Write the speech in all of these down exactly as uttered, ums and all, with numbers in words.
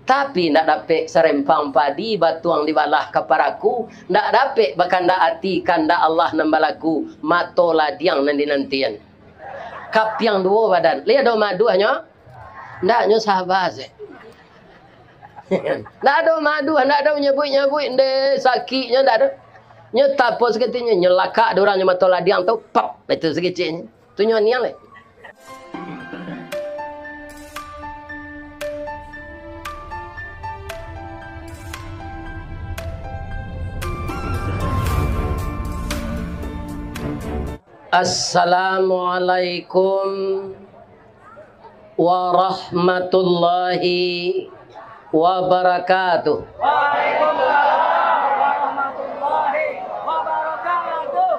Tapi ndak dapek sarempang padi batuang dibalah ka paraku, ndak dapek bakandak ati kandak Allah nan balaku, mato ladiang nan dinantian. Kapiang duo badan. Lai ado maduahnyo? Ndak, nyo saba se. Ndak ado maduah, ndak ado nyabuik-nyabuik, nde sakiknyo ndak ado. Nyo tapo saketek nyo, nyo lakak dek urang nyo mato ladiang tu, pap, itu sakeceknyo. Tu nyo niang lai. Assalamualaikum warahmatullahi wabarakatuh. Waalaikumsalam warahmatullahi wabarakatuh.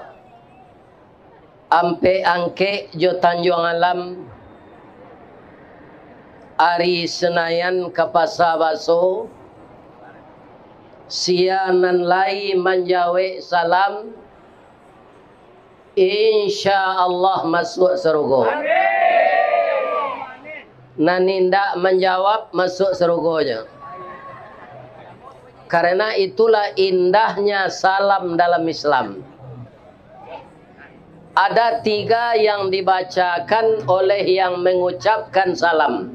Ampek Angkek jo Tanjuang Alam, ari Senayan ka Pasa Baso, sia nan lai manjawek salam, insya Allah masuak sarugo. Nan indak manjawab, masuak sarugo jo. Karena itulah indahnya salam dalam Islam. Ada tiga yang dibacakan oleh yang mengucapkan salam.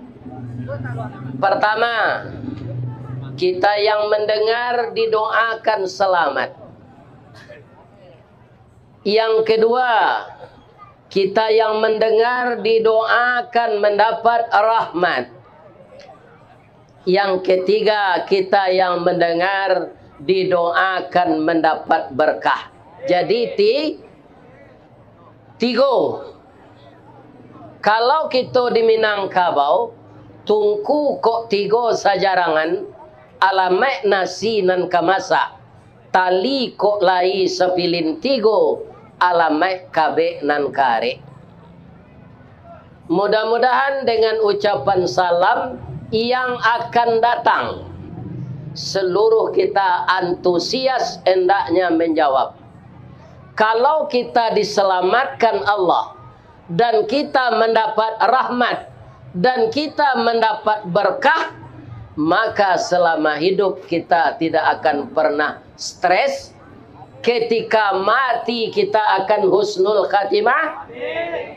Pertama, kita yang mendengar didoakan selamat. Yang kedua, kita yang mendengar didoakan mendapat rahmat. Yang ketiga, kita yang mendengar didoakan mendapat berkah. Jadi, ti-, tigo. Kalau kito di Minangkabau, tungku kok tigo sajarangan, alamaik nasi nan ka masak. Tali kok lai sapilin tigo, alamaik kabek nan karek. Mudah-mudahan dengan ucapan salam yang akan datang, seluruh kita antusias hendaknya menjawab. Kalau kita diselamatkan Allah, dan kita mendapat rahmat, dan kita mendapat berkah, maka selama hidup kita tidak akan pernah stres. Ketika mati, kita akan husnul khatimah.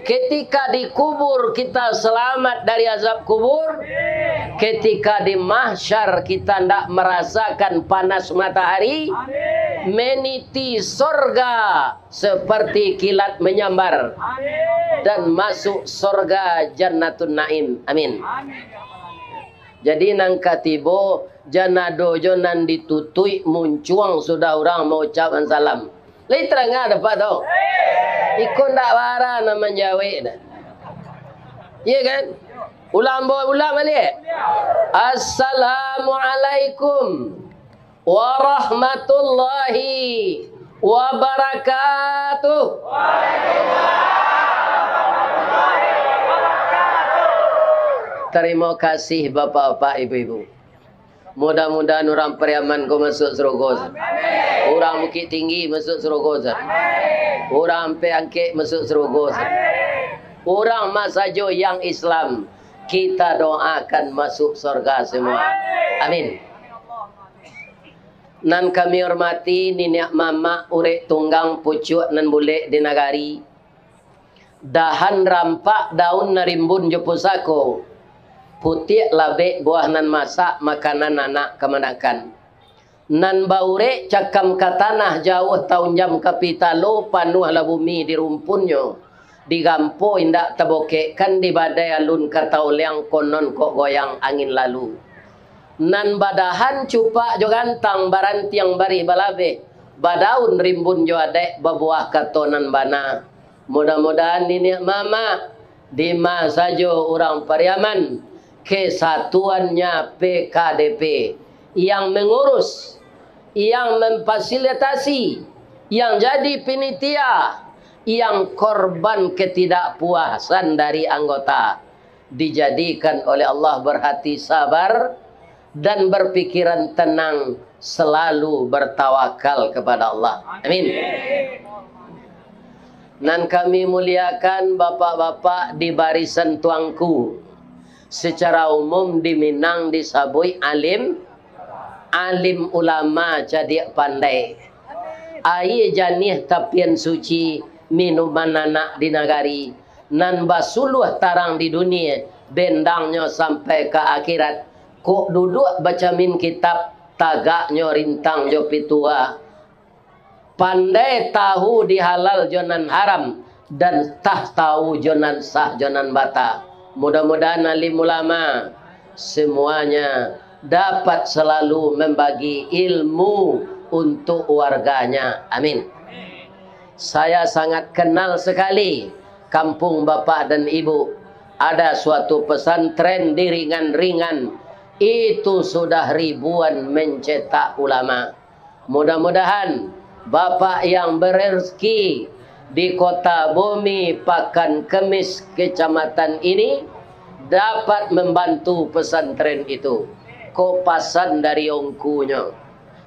Ketika dikubur, kita selamat dari azab kubur. Ketika di mahsyar, kita ndak merasakan panas matahari. Meniti sorga seperti kilat menyambar, dan masuk sorga Jannatun Naim. Amin. Jadi, nan ka tibo, jan ado jo nan ditutuik muncuang sudah urang maucapkan salam. Lai tarang dapek tu. Iko ndak bara nan manjawek dah. Iya kan? Ulang, ulang baliak. Assalamualaikum warahmatullahi wabarakatuh. Tarimo kasih, bapak-bapak, ibu-ibu. Mudah-mudahan urang Pariaman ko masuak sarugo, Ustaz. Urang Bukittinggi masuak sarugo, Ustaz. Urang Ampek Angkek masuak sarugo, Ustaz. Urang ma sajo yang Islam, kita doakan masuk sorga semua. Amin. Nan kami hormati niniak mamak, urek tunggang, pucuak nan bulek di nagari, dahan rampak, daun nan rimbun jo pusako, putiak labek buah nan masak, makanan anak kamanakan. Nan baurek cakam ka tanah, jauah taunjam ka pitalo, panuahlah bumi di rumpunnyo, digampo indak tabokekkan, di badai alun ka taoleang, konon kok goyang angin lalu. Nan badahan cupak jo gantang, barantiang barih balabeh, badaun rimbun jo adaik, babuah kato nan bana. Mudah-mudahan niniak mamak, dima sajo urang Pariaman, kesatuannya P K D P, yang mengurus, yang memfasilitasi, yang jadi pinitia, yang korban ketidakpuasan dari anggota, dijadikan oleh Allah berhati sabar dan berpikiran tenang, selalu bertawakal kepada Allah. Amin. Nan kami muliakan bapak-bapak di barisan tuangku, Secara umum di Minang disabuik alim, alim ulama cadiak pandai. Aia janiah tapian suci, minuman anak di nagari, nan basuluah tarang di dunia, bendangnyo sampai ka akhirat. Kok duduak bacamin kitab, tagaknyo rintang jo pitua. Pandai tahu di halal jo nan haram, dan tah tahu jo nan sah jo nan bata. Mudah-mudahan alim ulama semuanya dapat selalu membagi ilmu untuk warganya. Amin. Saya sangat kenal sekali kampung bapak dan ibu. Ada suatu pesantren di Ringan-Ringan, itu sudah ribuan mencetak ulama. Mudah-mudahan Bapak yang berezeki di Kota Bumi, Pakan Kemis, Kecamatan ini dapat membantu pesantren itu. Ko pasan dari ongkunyo.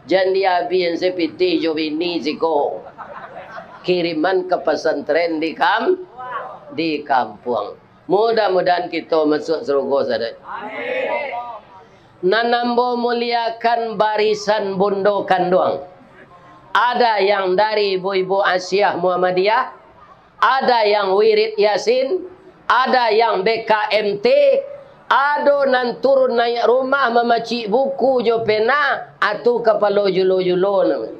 Jan diabihan sapitih jo bini siko. Kiriman ka pasantren di kam-, di kampuang. Mudah-mudahan kito masuak sarugo sadonyo. Nan ambo muliakan barisan bundo kanduang. Ada yang dari ibu-ibu Asiah Muhammadiyah, ada yang wirid Yasin, ada yang B K M T, ado nan turun naiak rumah mamacik buku jo pena, atu kapalo julo-julo namonyo.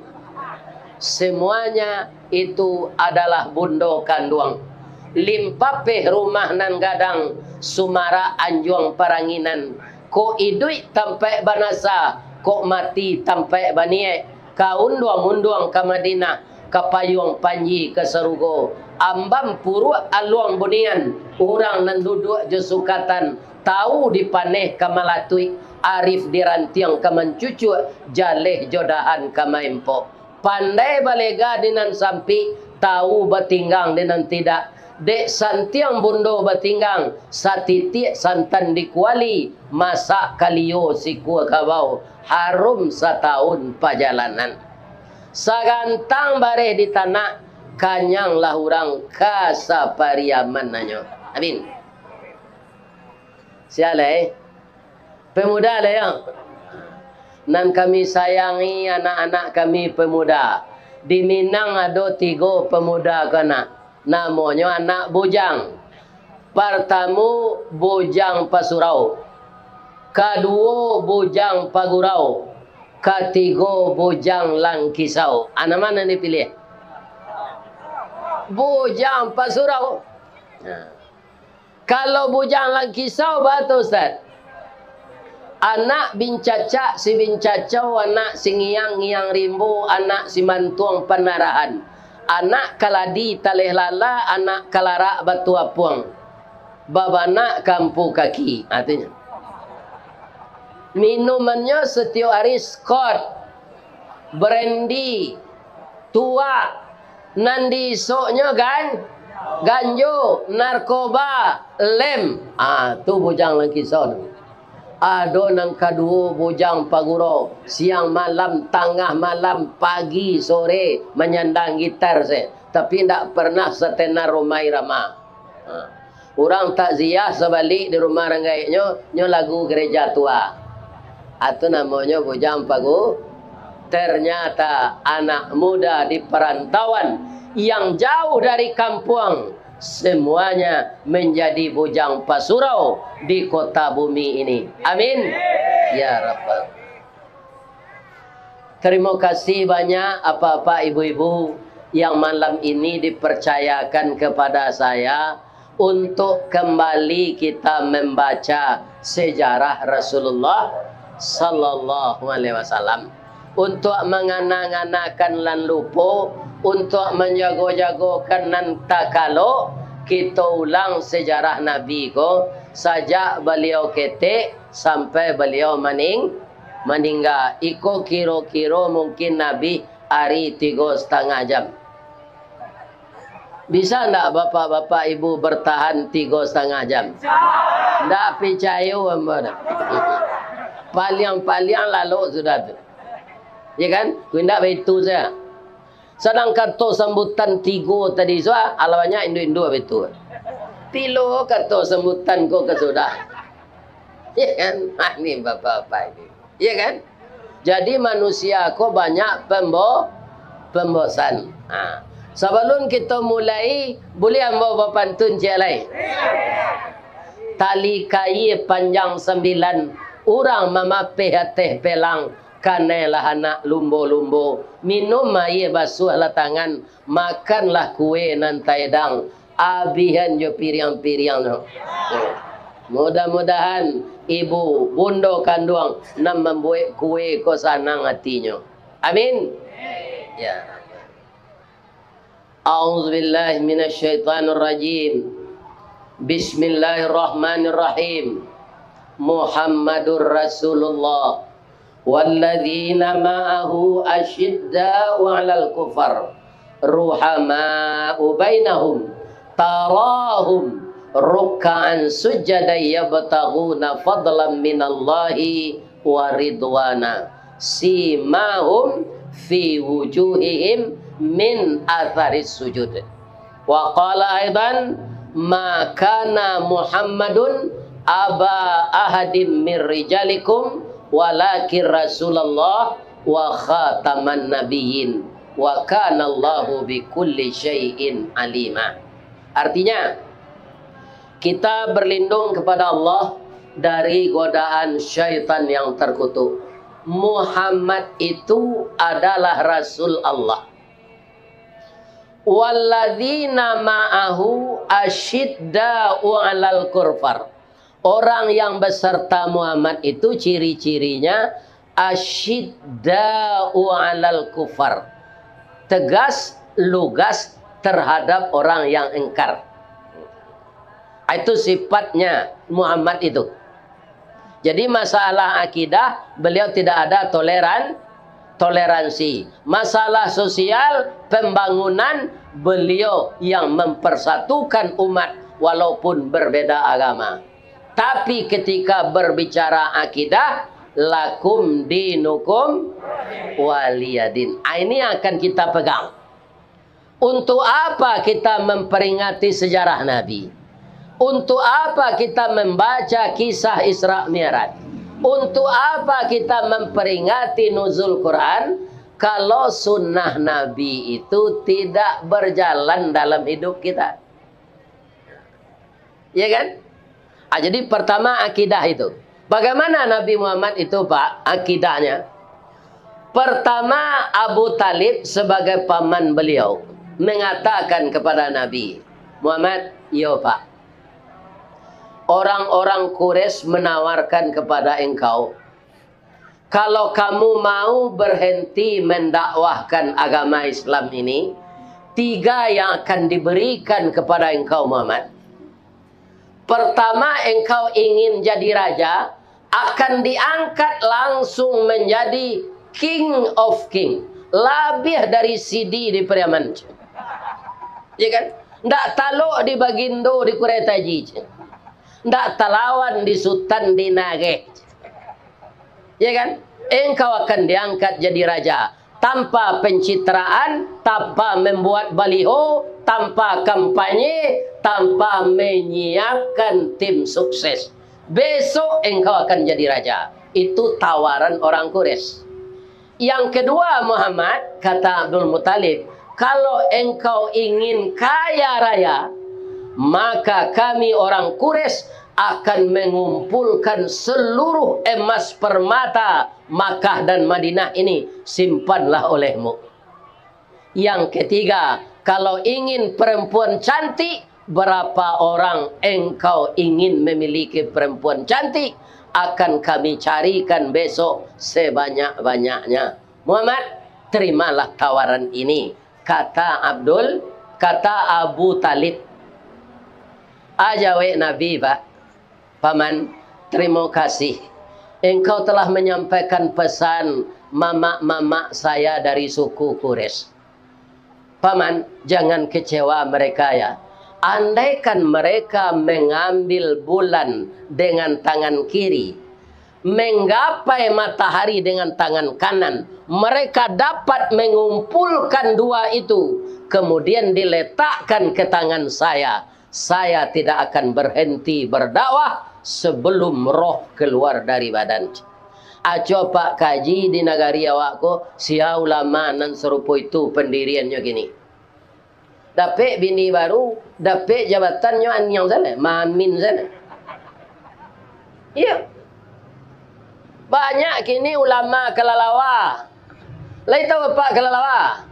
Semuanya itu adalah bundo kanduang. Limpapeh rumah nan gadang, sumarak anjuang paranginan. Kok iduik tampaik banasa, kok mati tampaik baniaik. Ka unduang-unduang ka Madinah, ka payuang panji ka sarugo. Ambam puruak aluang bunian, urang nan duduak jo sukatan, tawu dipaneh ka malatuik, arif dirantiang ka mancucuak, jaleh jo dahan ka maempok. Pandai balega di nan sampik, tawu batinggang di nan tidak. Dek santiang bundo batinggang, satitiak santan di kuali, masak kalio sikua kabau, harum satahun pajalanan. Sagantang bareh di tanak, kanyanglah urang ka sapariamannyo. Amin. Sia lai. Pemuda lai, yo. Nan kami sayangi anak-anak kami pemuda. Di Minang ado tigo pemuda ko nak. Namonyo anak bujang. Partamo, bujang pasurau. Kaduo, bujang pagurau. Katigo, bujang langkisau. Ah, nan ma nan dipiliah? Bujang pasurau. Nah. Kalau bujang langkisau, baa tu, Ustaz? Anak bincacak si bincacau, anak si ngiang, ngiang rimbo, anak si mantuang panarahan, anak kaladi taleh lala, anak kalarak batu apuang, babanak kampu kaki, artinyo. Minumannyo satiok ari Scott, brandy, tuak, nan diisoknyo gan-, ganjo, narkoba, lem. Ah, tu bujang langkisau. Ado nan kaduo bujang pagurau, siang malam, tangah malam, pagi, sore, manyandang gitar se, tapi ndak pernah satenar Rhoma Irama. Ha. Urang takziah sabalik di rumah urang gaeknyo, nyo lagu gereja tua. Atu namonyo bujang pagu. Ternyata anak muda di perantauan yang jauh dari kampuang, semuanya menjadi bujang pasurau di kota bumi ini. Amin. Ya Rabbal. Terima kasih banyak, apak-apak, ibu-ibu, yang malam ini dipercayakan kepada saya untuk kembali kita membaca sejarah Rasulullah sallallahu alaihi wasallam, untuk mangana-nganakan nan lupo, untuk manjago-jagokan nan takalok. Kito ulang sejarah Nabi ko, sajak baliau ketek sampai baliau maning-, maningga. Iko kiro-kiro mungkin Nabi ari tigo satangah jam. Bisa ndak bapak-bapak ibu bertahan tigo satangah jam? Ndak picayo ambo ndak. Paliang-paliang lalok sudah tu. Ya kan? Ku indak baitu saja. Sadang kato sambutan tigo tadi suah, alah banyak induak-induak baitu. Tilo kato sambutan ko ka sudah. Ya kan? Ah, ni bapak-bapak ini. Ya kan? Jadi manusia ko banyak pembo-, pembosan. Ha. Sabalun kito mulai, buliah ambo bapantun ciek lai. Tali kaia panjang sambilan, urang mamapeh ateh pelang, kanailah anak lumbo-lumbo, minum aia basuahlah tangan, makanlah kue nan taedang, abihan jo piriang-piriang tu. Mudah-mudahan ibu, bundo kanduang nan mambuek kue ko sanang atinyo. Amin. Ya. A'udzubillahi minasyaitonirrajim. Bismillahirrahmanirrahim. Muhammadur Rasulullah. Walladzina ma'ahu asyidda'u 'alal kufar, ruhama'u bainahum, tarahum ruk'an sujjadan yabtaghuna fadlan minallahi wa ridwana. Simahum fi wujuhihim min atharis sujud. Wa qala aidan, "Ma kana Muhammadun aba ahadim min rijalikum, walakin Rasulullah wa khataman nabiyyin, wa kana Allahu bikulli syai'in alima." Artinya, kita berlindung kepada Allah dari godaan syaitan yang terkutuk. Muhammad itu adalah Rasul Allah. Walladzina ma'ahu asyidda'u 'alal kufar. Orang yang beserta Muhammad itu ciri-cirinya asyidda'u 'alal kufar. Tegas, lugas terhadap orang yang engkar. Itu sifatnya Muhammad itu. Jadi, masalah akidah, beliau tidak ada toleran-, toleransi. Masalah sosial, pembangunan, beliau yang mempersatukan umat walaupun berbeda agama. Tapi ketika berbicara akidah, "Lakum dinukum waliyadin." Ah, ini yang akan kita pegang. Untuk apa kita memperingati sejarah Nabi? Untuk apa kita membaca kisah Isra Mi'raj? Untuk apa kita memperingati nuzul Quran, kalau sunnah Nabi itu tidak berjalan dalam hidup kita? Ya kan? Ah, jadi pertama akidah itu. Bagaimana Nabi Muhammad itu, Pak, akidahnya? Pertama, Abu Talib sebagai paman beliau mengatakan kepada Nabi Muhammad, "Yo, Pak, orang-orang Quraisy menawarkan kepada engkau, kalau kamu mau berhenti mendakwahkan agama Islam ini, tiga yang akan diberikan kepada engkau, Muhammad. Pertama, engkau ingin jadi raja, akan diangkat langsung menjadi King of King, labiah dari C D di Pariaman." Ya kan? Ndak talok di Bagindo di Kurai Taji. Ndak talawan di Sutan di Nageh. Ya kan? Engkau akan diangkat jadi raja tanpa pencitraan, tanpa membuat baliho, tanpa kampanye, tanpa menyiapkan tim sukses. Besok engkau akan jadi raja. Itu tawaran orang Quraisy. Yang kedua, Muhammad, kata Abdul Muttalib, "Kalau engkau ingin kaya raya, maka kami orang Quraisy akan mengumpulkan seluruh emas permata Makkah dan Madinah ini, simpanlah olehmu." Yang ketiga, kalau ingin perempuan cantik, berapa orang engkau ingin memiliki perempuan cantik, akan kami carikan besok sebanyak-banyaknya. Muhammad, terimalah tawaran ini, kata Abdul, kata Abu Talib. Ajawek Nabi, Pak. Paman, terima kasih. Engkau telah menyampaikan pesan mamak-mamak saya dari suku Quraisy. Paman, jangan kecewa mereka ya. Andaikan mereka mengambil bulan dengan tangan kiri, menggapai matahari dengan tangan kanan, mereka dapat mengumpulkan dua itu, kemudian diletakkan ke tangan saya, saya tidak akan berhenti berdakwah Sebelum roh keluar dari badan. Aco Pak Kaji di nagari awak ko, sia ulama nan sarupo itu pendiriannyo kini. Dapek bini baru, dapek jabatannyo aniang sajo, mamin sajo. Iyo. Banyak kini ulama kalalawa. Lai tahu Apak kalalawa?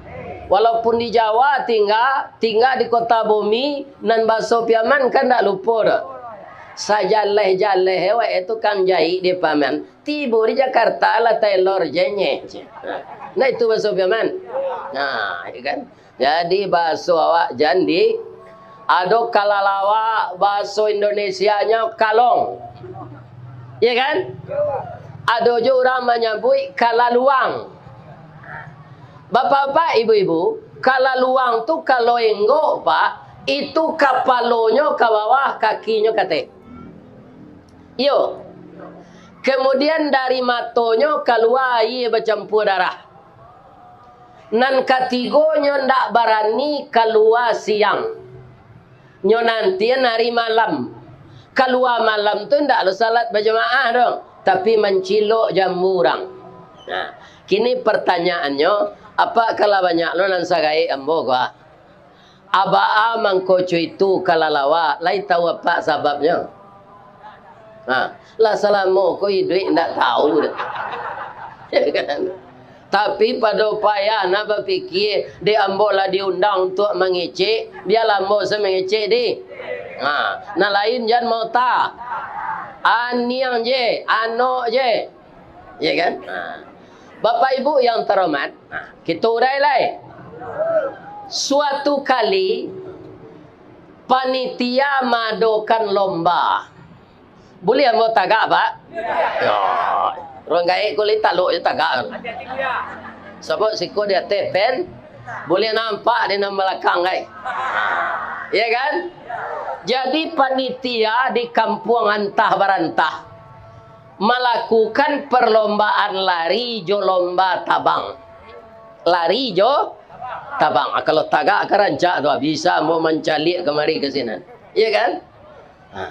Walaupun di Jawa tingga, tingga di kota bumi, nan baso Piaman kan ndak lupo doh. Sajaleh-jaleh awak tukang jaik di Piaman, tibo di Jakarta lah tailor je nyo. Nah, itu baso Piaman. Nah, iyo kan? Jadi, baso awak jan di, ado kalalawa, baso Indonesianyo kalong. Iyo kan? Ado jo urang manyabuik kalaluang. Bapak-bapak, ibu-ibu, kalaluang tu kalau enggok, Pak, itu kapalonyo ka bawah, kakinyo ka ateh. Iyo. Kemudian dari matonyo kalua aia bacampua darah. Nan katigonyo ndak barani kalua siang. Nyo nantian ari malam. Kalua malam tu ndak lo salat bajamaah doh, tapi mancilok jambu urang. Nah, kini pertanyaannyo, Apak ka lah banyak lo nan sagaek ambo ko, ah? Abaa mangko co itu kalalawa, lai tahu Apak sababnyo? Ha, lah salamo ko iduik ndak tahu doh. Yo kan? Tapi pado payah nak bapikia, dek ambo lah diundang untuak mangecek, bialah ambo se mangecek di. Ha, nan lain jan maota. Aniang je, anok je. Yo kan? Ha. Bapak Ibu yang terhormat, ha, kito urai lai. Suatu kali, panitia maadokan lomba. Buliah ambo tagak, Pak? Yo. Urang gaek ko lai talok je tagak. Sabab siko di ateh pen, buliah nampak di nan balakang, gai. Yo kan? Jadi, panitia di kampuang antah barantah malakukan perlombaan lari jo lomba tabang. Lari jo tabang. Ah, kalau tagak ka rancak tu, ah, bisa ambo mancaliak kamari ka sinan. Iyo kan? Ha.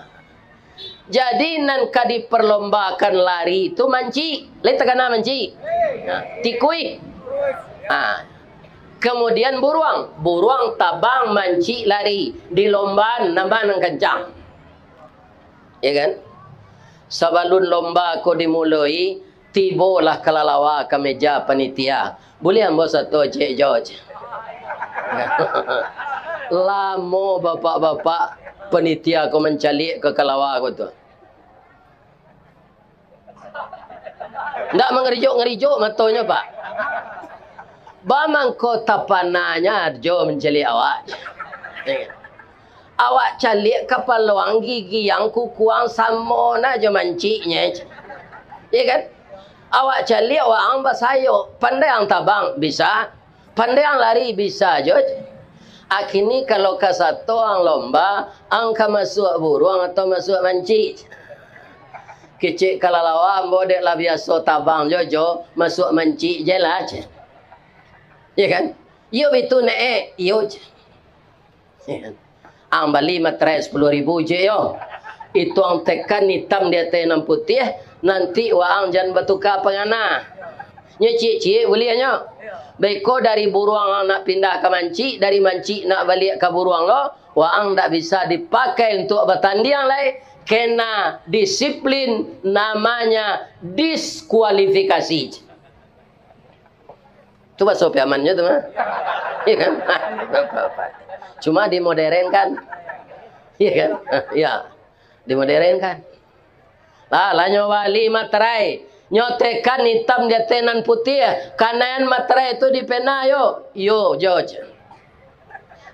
Jadi, nan ka diperlombakan lari tu mancik. Lai takana mancik? Ha. Tikuih. Ha. Kemudian buruang. Buruang tabang mancik lari. Dilombaan, nan ma nan kancang. Yo kan? Sabalun lomba ko dimuloi, tibolah kalalawa ka meja panitia. Buliah ambo sato cek jo, cek. Lamo bapak-bapak panitia ko mancaliak ka kalalawa ko tu. Ndak mangerijuk-ngerijuk matonyo, Pak. Baa mangko tapananyo jo mancaliak awak. Awak caliak kapalo ang, gigi ang, kuku ang samo na jo manciknyo. Iyo kan? Awak caliak waang basayok, pandai ang tabang, bisa. Pandai ang lari bisa jo. Akini kalau ka sato ang lomba, ang ka masuak buruang atau masuak mancik? Kecek kalalawa ambo dek lah biaso tabang jo, jo masuak mancik je lah, cek. Iyo kan? Iyo bitu, Nek, eh? Iyo, cek. Ang bali materai sapuluah ribu je yo. Itu ang tekan itam di ateh nan putiah, nanti waang jan batuka pangana. Nyo ciek-ciek buliah nyo. Beko dari buruang ang nak pindah ka mancik, dari mancik nak baliak ka buruang lo, waang ndak bisa dipakai untuak batandiang lai, kena disiplin, namanya diskualifikasi. Tu baso Piamannyo tu mah. Iyo kan? Cuma dimoderenkan. Iyo kan? Iyo. Dimoderenkan. Lah, lah nyo bali materai. Nyo tekan itam di ateh nan putiah. Kanaian materai tu dipena yo. Yo, jo.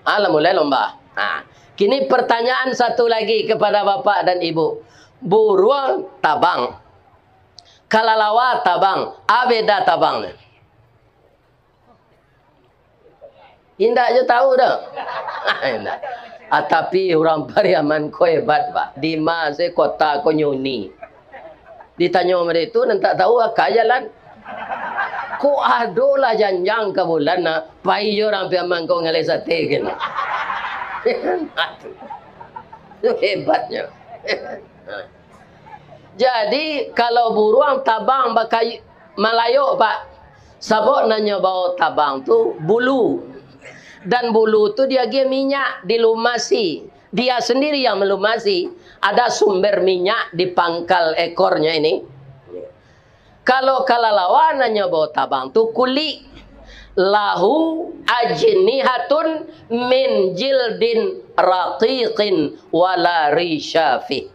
Ah, lah mulai lomba. Nah, kini pertanyaan satu lagi kepada Bapak dan Ibu. Buruang tabang. Kalalawa tabang, a beda tabang tu? Indak jo tahu doh. Indak. Ah, tapi urang Pariaman ko hebat, Pak. Di ma se kota ko nyuni. Ditanyo mode tu, nan tak tahu, aka jalan. Kok ado lah janjang ka bulan, nah, pai jo urang Piaman ko ngaleh sate kan. Itu hebatnyo. Jadi, kalau buruang tabang bakayu, malayok, Pak. Sabab nan nyo bao tabang tu bulu. Dan bulu tu diagiah minyak, dilumasi. Dia sendiri yang melumasi. Ada sumber minyak di pangkal ekornya ini. Kalau kalalawa nan nyo bao tabang tu kulik. Lahu ajnihatun min jildin raqiqin wala risha fih.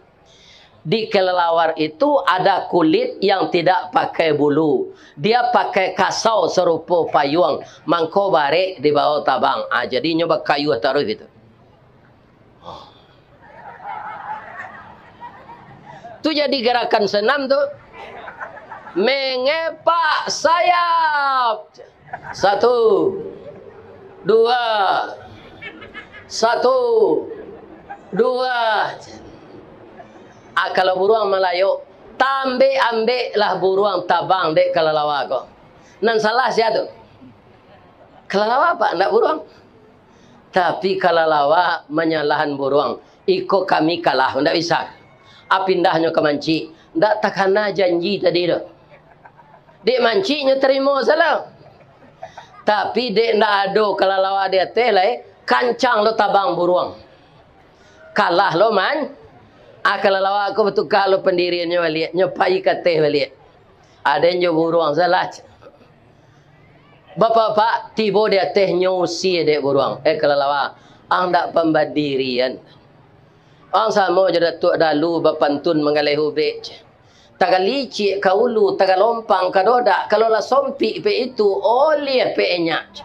Di kelelawar itu ada kulit yang tidak pakai bulu. Dia pakai kasau sarupo payuang, mangko barek dibao tabang. Ah, jadi nyo bakayuah taruih gitu. Tu jadi gerakan senam tu. Mengepak sayap. Satu, dua, satu, dua. Ah, kalau buruang malayok, tambek-ambeklah buruang tabang dek kalalawa ko. Nan salah sia tu? Kalalawa, Pak, ndak buruang. Tapi kalalawa manyalahan buruang. Iko kami kalah, ndak bisa. Ah, pindahnyo ka mancik. Ndak takana janji tadi tu. Dek mancik nyo tarimo salah. Tapi dek ndak ado kalalawa di ateh lai, kancang lo tabang buruang. Kalah lo man-, ah, kalalawa ko batuka lo pandiriannyo baliak, nyo pai ka ateh baliak. Aden jo buruang salah. Bapak-bapak, tibo di ateh nyo usie dek buruang. Eh, kalalawa, ang ndak pambandirian. Ang samo jo Datuak Dalu bapantun manggaleh ubek. Tagalicik ka ulu, tagalompang ka dodak, kalau lah sompik pek itu, oliah pek enyak.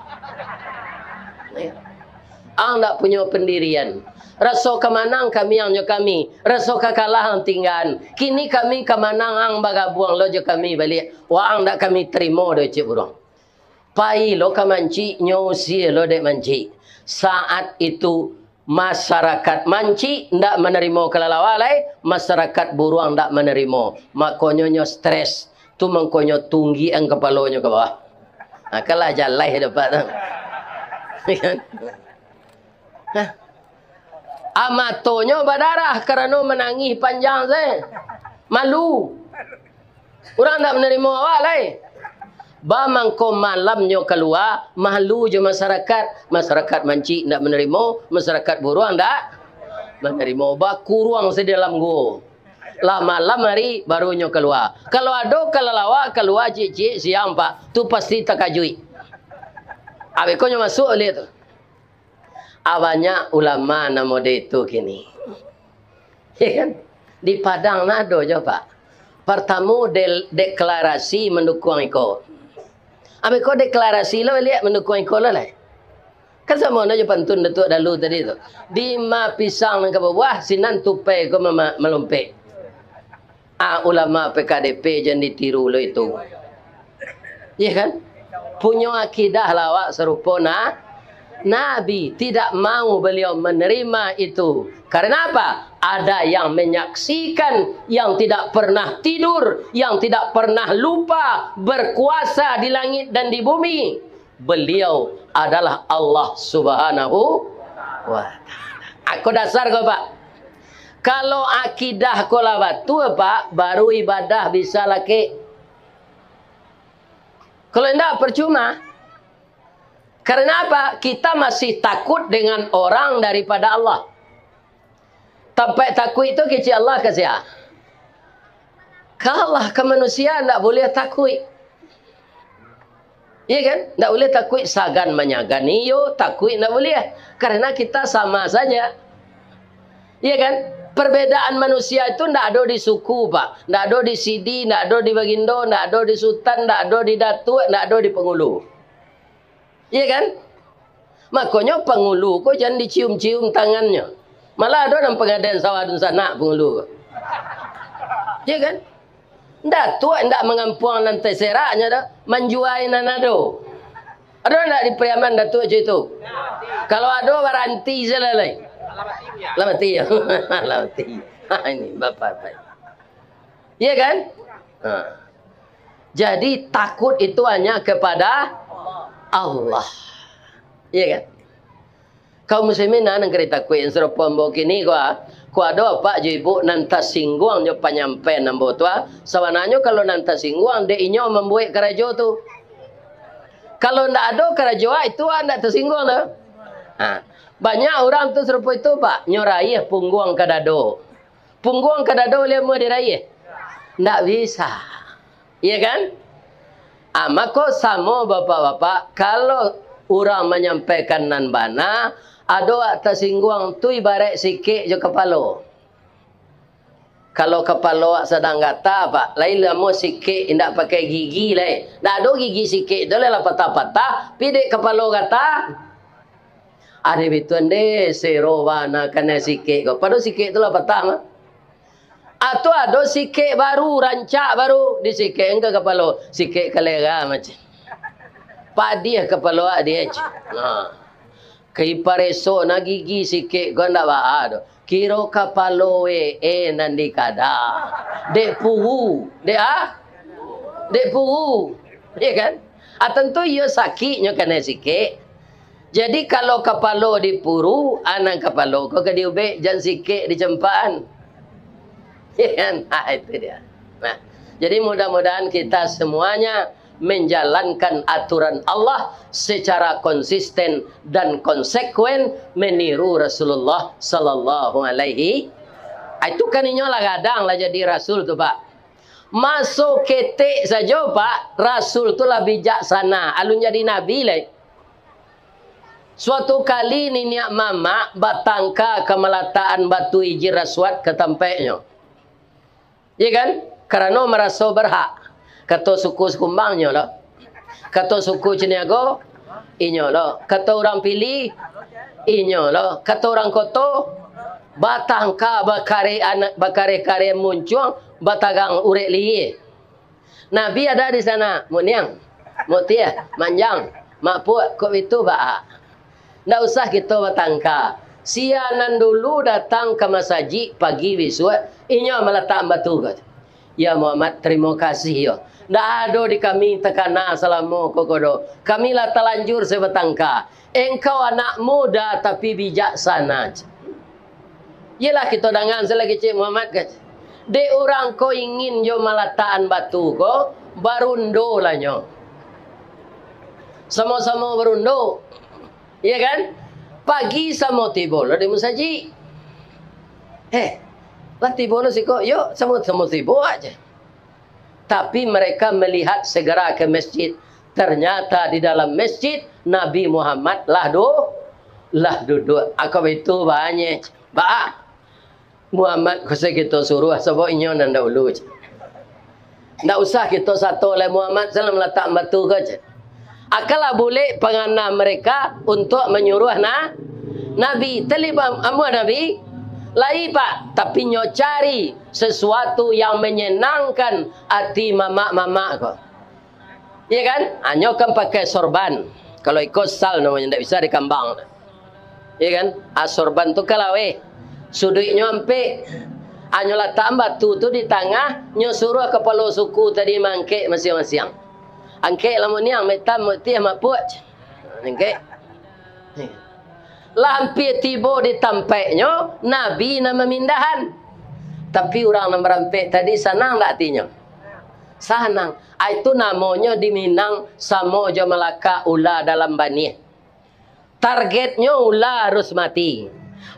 Ang ndak punyo pandirian. Raso ka manang kami ang nyo kami, raso ka kalah ang tinggaan. Kini kami ka manang ang bagabuang lo jo kami baliak. Waang ndak kami tarimo doh, cek buruang. Pai lo ka mancik, nyo usie lo dek mancik. Saat itu, masarakat mancik ndak manarimo kalalawa lai, masarakat buruang ndak manarimo. Makonyo nyo stres. Tu mangkonyo tunggian kapalonyo ka bawah. Ha, kalah jalai dapat tu. Kan? Hah? Ah, matonyo badarah karano manangih panjang se. Malu. Urang ndak manarimo awak lai. Ba mangko malamnyo kalua, malu jo masarakat. Masarakat mancik ndak manarimo, masarakat buruang ndak manarimo. Bakuruang se dalam guo. Lah malam hari, barunyo kalua. Kalau ado kalalawa kalua ciek-ciek siang, Pak, tu pasti takajuik. Abih ko nyo masuak baliak tu. Ah, banyak ulama nan mode itu kini. Ya kan? Di Padang nah ado jo, Pak. Partamo del-, deklarasi mandukuang iko. Abih ko deklarasi lo baliak mandukuang iko lo lai. Kan samo no jo pantun Datuak Dalu tadi tu. Dima pisang nan ka babuah, sinan tupai ko mama-, malompek. Ah, ulama P K D P jan ditiru lo itu. Iya kan? Punyo akidah lah awak sarupo na-, Nabi, tidak mau beliau menerima itu. Karena apa? Ada yang menyaksikan yang tidak pernah tidur, yang tidak pernah lupa, berkuasa di langit dan di bumi. Beliau adalah Allah Subhanahu wa Ta'ala. Ako dasar ko, Pak. Kalau akidah ko lah batua, Pak, baru ibadah bisa lakek. Kalau indak, percuma. Karena apa? Kita masih takut dengan orang daripada Allah. Tampek takuik tu kecek Allah ka sia? Ka Allah, ka manusia ndak buliah takuik. Iya kan? Ndak buliah takuik sagan manyagan, iyo, takuik ndak buliah. Karena kita sama saja. Iya kan? Perbedaan manusia itu ndak ado di suku, Pak. Ndak ado di sidi, ndak ado di bagindo, ndak ado di sutan, ndak ado di datuak, ndak ado di pangulu. Iya kan? Makonyo pangulu ko jan dicium-cium tangannyo. Malah ado nan pangadaian sawah dunsanak pangulu ko. Iya kan? Datuak indak mangampuang nan taseraknyo doh, manjuai nan ado. Ado indak di Pariaman Datuak cak itu? Kalau ado, baranti se lah lai. Lah mati, yo. Lah mati. Ha, ini bapak-bapak. Iya kan? Ha. Jadi, takut itu hanya kepada Allah. Iya kan? Kaum muslimin nan ka ditakuik, sarupo ambo kini ko, ah. Ko ado apak jo ibuk nan tasingguang jo panyampaian ambo tu, ah. Sabananyo kalau nan tasingguang, dek inyo mambuek karajo tu. Kalau ndak ado karajo, ah, itu, ah, ndak tasingguang tu. Ha. Banyak urang tu sarupo itu, Pak. Nyo raiah pungguang ka dado. Pungguang ka dado lai amuah diraiah? Ndak bisa. Iya kan? Ah, mako samo bapak-bapak, kalau urang manyampaikan nan bana, ado wak tasingguang tu ibarat sikek jo kapalo. Kalau kapalo wak sadang gata, Pak, lai lamuah sikek indak pakai gigi lai. Ndak ado gigi sikek tu lai lah patah-patah, pi dek kapalo gata. Ade bituan deh, sero bana kanai sikek ko. Padahal sikek tu lah patah mah. Atau ado sikek baru, rancak baru, disikek ka kapalo, sikek kalera macam. Padiah kapalo adiah. Nah. Kai pareso na gigi sikek ko ndak baa doh. Kiro kapalo we, eh, nan dikada. Dek puru, dek ah? Dek puru. Iya kan? Ah, tantu iyo sakiknyo kanai sikek. Jadi, kalau kapalo dipuru, ah, nan kapalo ko ka diubek, jan sikek dicampakan. Iya kan? Nah, itu dia. Nah, jadi mudah-mudahan kita semuanya menjalankan aturan Allah secara konsisten dan konsekuen meniru Rasulullah sallallahu alaihi. Ah, itu kan inyo lah gadang lah jadi rasul tu, Pak. Maso ketek sajo, Pak, rasul tu lah bijaksana, alun jadi nabi lai. Suatu kali niniak mamak batangka ka malatakan batu Hijir Aswad ka tampeknyo. Iya kan? Karano maraso barhak. Kato suku Sikumbang, inyo lo. Kato suku Caniago, inyo lo. Kato urang Pili, inyo lo. Kato urang Koto, batangka bakareh anak, bakareh-kareh muncuang, batagang urek lihia. Nabi ada di sana, Mukniang, Muktiah, Manjang, Mak Puak, kok itu baa. Ndak usah kito batangka. Sia nan dulu datang ka masajik pagi bisuak, inyo malatak batu ko. Ya Muhammad, tarimo kasih yo. Ndak ado di kami takana salamo ko, ko doh. Kami lah talanjur se batangka. Engkau anak muda tapi bijaksana. Iyolah kito dangan se lai kecek Muhammad kan. Dek urang ko ingin jo malatakan batu ko, barundo lah nyo. Samo-samo barundo. Iya kan? Pagi samo tibo lo di musajik. Eh, lah tibo lo siko, yo, samo-samo tibo aja. Tapi mereka melihat segera ke masjid. Ternyata di dalam masjid, Nabi Muhammad lah du-, lah duduk. Ako itu banyak. Ba, Muhammad ko se kito suruah, sabab inyo nan dahulu. Ndak usah kito sato lai Muhammad salam latak batu ko, cek. Akalah bulek pangana mereka untuk manyuruah na-, Nabi. Talib am-, amuah Nabi, lai, Pak, tapi nyo cari sesuatu yang menyenangkan ati mamak-mamak ko. Iya kan? Anyo kan pakai sorban. Kalau iko sal namonyo, ndak bisa dikambang. Iya kan? Ah, sorban tu ka laweh. Suduiknyo ampek. Anyo latak batu tu di tangah, nyo suruah kapalo suku tadi mangkek masiang-masiang. Angkek lah Mukniang, Mak Itam, Muktiah, Mak Puak. Angkek. Lah ampia tibo di tampeknyo, Nabi nan mamindahan. Tapi urang nan barampek tadi sanang ndak atinyo? Sanang. Ah, itu namonyo di Minang samo jo malakak ula dalam baniah. Targetnyo ula harus mati.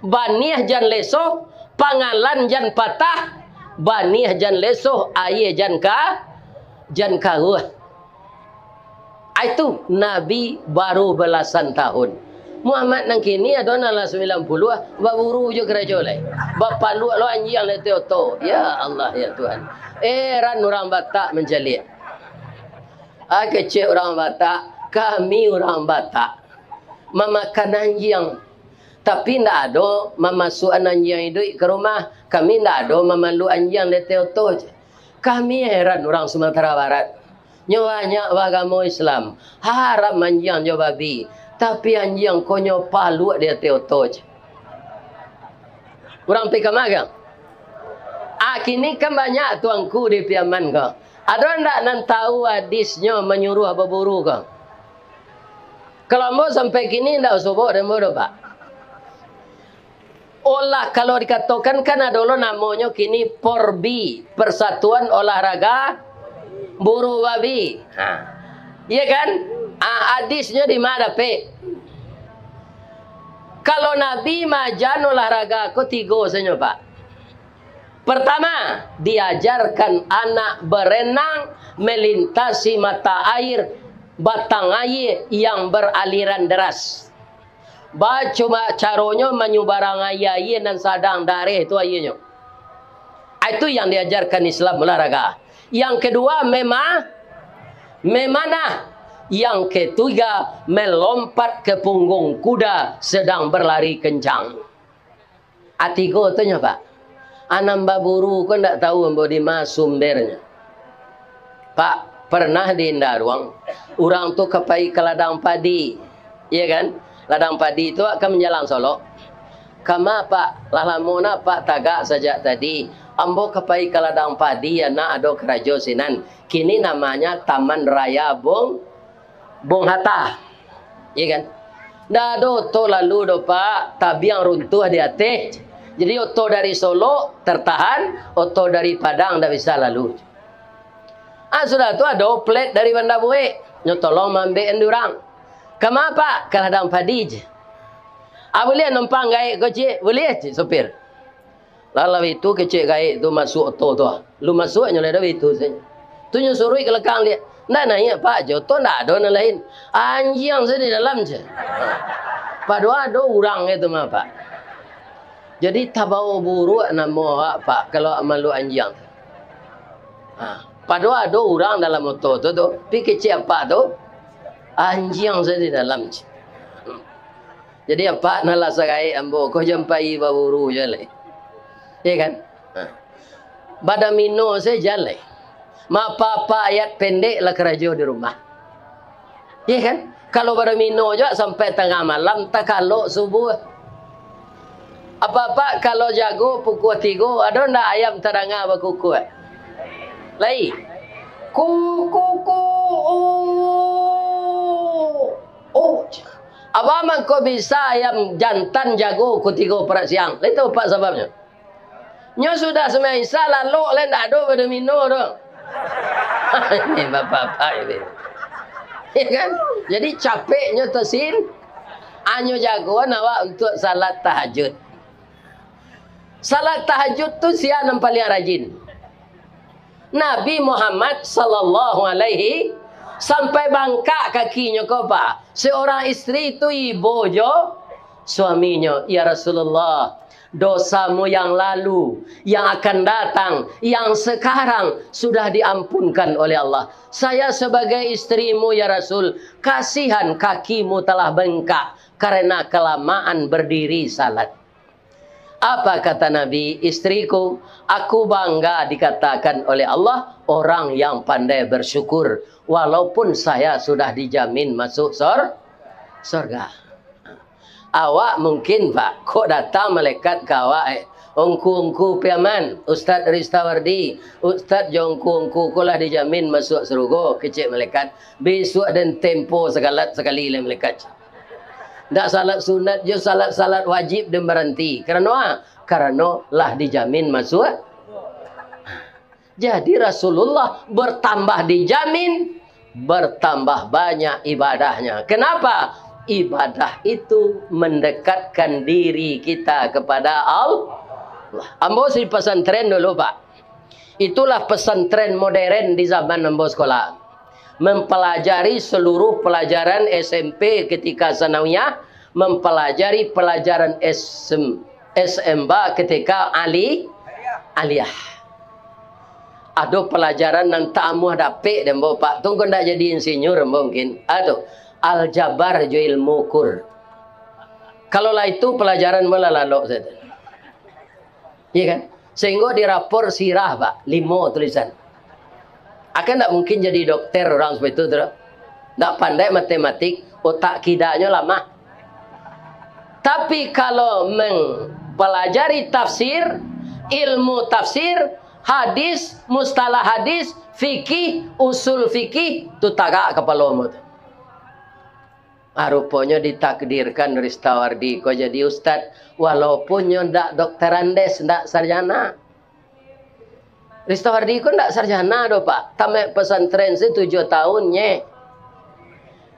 Baniah jan lesoh, pangalan jan patah, baniah jan lesoh, aia jan ka-, jan karuah. Ah, itu Nabi baru balasan tahun. Muhammad nan kini ado nan lah sambilan puluah, baburu jo karajo lai. Bapaluak lo anjiang lai oto. Ya Allah, ya Tuhan. Eran urang Batak mancaliak. Ah, kecek urang Batak, kami urang Batak mamakan anjiang. Tapi ndak ado mamasuakan anjiang iduik ka rumah. Kami ndak ado mamaluak anjiang di ateh oto je. Kami heran urang Sumatera Barat. Nyo banyak baagamo Islam, haram anjiang jo babi, tapi anjiang ko nyo paluak di ateh oto je. Urang pi kama ka? Ah, kini kan banyak tuanku di Piaman ko. Ado ndak nan tahu hadisnyo manyuruah baburu ko? Kalau ambo sampai kini ndak basobok dek ambo doh, Pak. Olah, kalau dikatokan, kan ado lo namonyo kini Porbi, Persatuan Olahraga Buru Babi. Ha. Iya kan? Ah, hadisnyo di ma dapek? Kalau Nabi maaja olahraga ko tigo sajo, Pak. Pertama, diajarkan anak berenang melintasi mata air, batang aia yang beraliran deras. Bacuma caronyo manyubarang aia, aia nan sadang dareh tu aianyo. Ah, itu yang diajarkan Islam olahraga. Yang kedua, mema-, memanah. Yang ketiga, melompat ke punggung kuda sedang berlari kencang. Ah, tigo tu nyo, Pak. Anam baburu ko ndak tahu ambo di ma sumbernyo. Pak, pernah di Indaruang, urang tu ka pai ka ladang padi, iya kan? Ladang padi tu ka manjalang Solok. "Kama, Pak? Lah lamo nah, Pak, tagak sajak tadi. Ambo ka pai ka ladang padi, anak ado karajo sinan. Kini namanya Taman Raya Bung, Bung Hatta." Iya kan? Ndak ado oto lalu doh, Pak. Tabiang runtuah di ateh. Jadi oto dari Solok tertahan, oto dari Padang ndak bisa lalu. Ah, sudah tu ado plat dari Banda Buek. Nyo tolong maambiak urang. "Kama, Pak?" "Ka ladang padi," je. "Ah, buliah numpang gaek ko, Cik?" "Buliah," cek sopir. Lah, lah itu kecek gaek tu masuak oto tu, ah. Lu masuak nyo lah dah itu sajo. Tu nyo suruik ka lakang liak. "Ndak naiak, Pak, jo oto ndak ado nan lain." "Anjiang sajo di dalam," je. Padahal ado urang itu mah, Pak. Jadi, tabawa buruak namo awak, Pak, kalau awak malu anjiang tu. Ha, padahal ado urang dalam oto tu, tu. Pi kecek apak tu, "Anjiang sajo di dalam," je. Jadi, apak, nan lah sagaek ambo ko, jan pai baburu juo lai. Iya kan? Ha. Badomino sajo jan lai. Maapa-apa ayat pendek lah karajo di rumah. Iya kan? Kalau badomino juo sampai tangah malam, takalok subuah. Apak-apak, kalau jago pukua tigo, ado ndak ayam tadanga bakukuak? Lai. Ku, ku, ku, u, u. Apo mangko bisa ayam jantan jago pukua tigo parak siang? Lai tahu, Pak, sababnyo? Nyo sudah sumbayang Isya, lalok lai ndak ado badomino tu. Ini bapak-bapak ini. Ya kan? Jadi capeknyo tasin, hanyo jagoan awak untuak salat tahajud. Salat tahajud tu sia nan paliang rajin? Nabi Muhammad sallallahu alaihi, sampai bangkak kakinyo ko, Pak. Seorang istri tu ibo jo suaminyo, "Ya Rasulullah, dosamu yang lalu, yang akan datang, yang sekarang sudah diampunkan oleh Allah. Saya sebagai istrimu, ya Rasul, kasihan kakimu telah bengkak karena kelamaan berdiri salat." Apa kata Nabi, "Istriku, aku bangga dikatakan oleh Allah orang yang pandai bersyukur, walaupun saya sudah dijamin masuk sor-, sorga." Awak mungkin, Pak, kok datang malaikat ka awak, eh, "Ungku-ungku Piaman, Ustaz Ristawardi, Ustaz jo ungku-ungku ko lah dijamin masuak sarugo," kecek malaikat. "Bisuak den tempo sakalat sakali lai," malaikat. Ndak salat sunat jo salat-salat wajib den baranti. Karano a? Karano lah dijamin masuak. Jadi Rasulullah bertambah dijamin, bertambah banyak ibadahnya. Kenapa? Ibadah itu mendekatkan diri kita kepada Allah. Ambo si pesantren dulu, Pak. Itulah pesantren modern di zaman ambo sekolah. Mempelajari seluruh pelajaran S M P ketika sanawiyah, mempelajari pelajaran S M, S M A ketika ali-, aliyah. Ado pelajaran nan tak amuah dapek dek ambo, Pak. Tu kok ndak jadi insinyur ambo mungkin. Ado. Aljabar jo ilmu ukur. Kalau lah itu pelajaran ambo lah lalok sajo. Iya kan? Sehingga di rapor sirah, Pak, limo tulisan. Akan ndak mungkin jadi dokter orang seperti itu, tu. Ndak pandai matematik, otak kidaknyo lamah. Tapi kalau mempelajari tafsir, ilmu tafsir, hadis, mustalah hadis, fikih, usul fikih, tu tagak kapalo mu tu. Ah, ruponyo ditakdirkan Ristawardi ko jadi ustad, walaupun nyo ndak doktor Andes, ndak sarjana. Ristawardi ko ndak sarjana doh, Pak. Tamat pesantren se tujuah tahun, nye.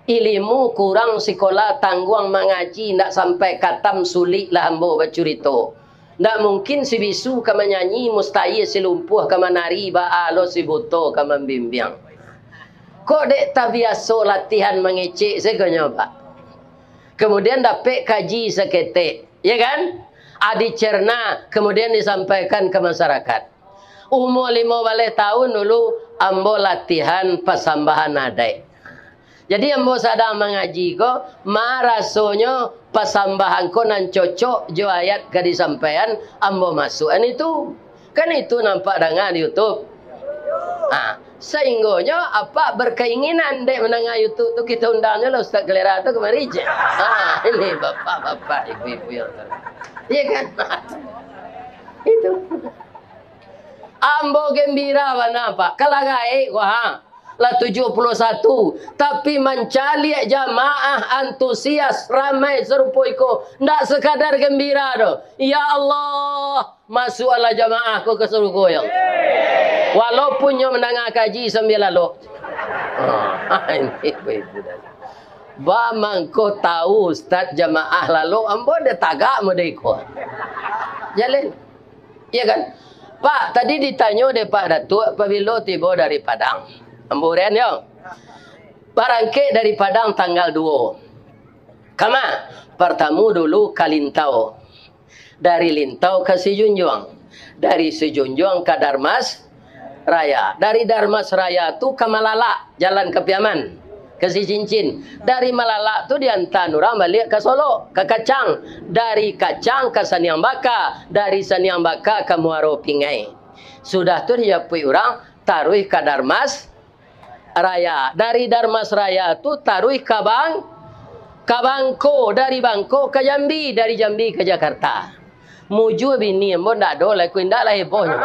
Ilimu kurang, sikola tangguang, mangaji ndak sampai katam, sulik lah ambo bacurito. Ndak mungkin si bisu ka manyanyi, mustahil si lumpuah ka manari, baa lo si buto ka mambimbiang. Kok dek tabiaso latihan mangecek sagonyo, Pak. Kemudian dapek kaji saketek, ya kan? Ah, dicerna, kemudian disampaikan ka masarakat. Umua limo baleh tahun dulu, ambo latihan pasambahan adaik. Jadi, ambo sadang mangaji ko, marasonyo pasambahan ko nan cocok jo ayat ka disampaian, ambo masuakan itu. Kan itu nampak danga di YouTube. Ha, sainggonyo apak berkeinginan dek mandanga YouTube tu, kito undangnyo lah Ustaz Kalera tu kamari je. Ha, ini bapak-bapak, ibu-ibu yang ter-, iya kan? Itu. Ambo gembira bana, Pak. Kalah gaek ko, ha. Lah tujuah puluah satu, tapi mancaliak jamaah antusias, ramai sarupo iko, ndak sekadar gembira doh. Ya Allah, masuaklah jamaah ko ka sarugo, ya Allah. Walaupun nyo mandanga kaji sambia lalok. Ah, ini ibu-ibu tadi. Ba mangko tahu ustaz jamaah lalok, ambo ndak tagak model iko. Jaleh. Iya kan? Pak, tadi ditanyo dek Pak Datuak, pabilo tibo dari Padang? Ambo uraian yo. Barangkek dari Padang tanggal duo. Kama? Partamo dulu ka Lintau. Dari Lintau ka Sijunjuang. Dari Sijunjuang ka Darmas Raya. Dari Darmas Raya tu ka Malalak, jalan ka Piaman, ka Sicincin. Dari Malalak tu diantaan urang baliak ka Solok, ka Kacang. Dari Kacang ka Saniang Baka, dari Saniang Baka ka Muaro Pingai. Sudah tu dijapuik urang, taruih ka Darmas Raya. Dari Darmas Raya tu taruih ka Bang-, ka Bangko, dari Bangko ka Jambi, dari Jambi ka Jakarta. Mujua bini ambo ndak ado lai, ku indak lah hebohnyo.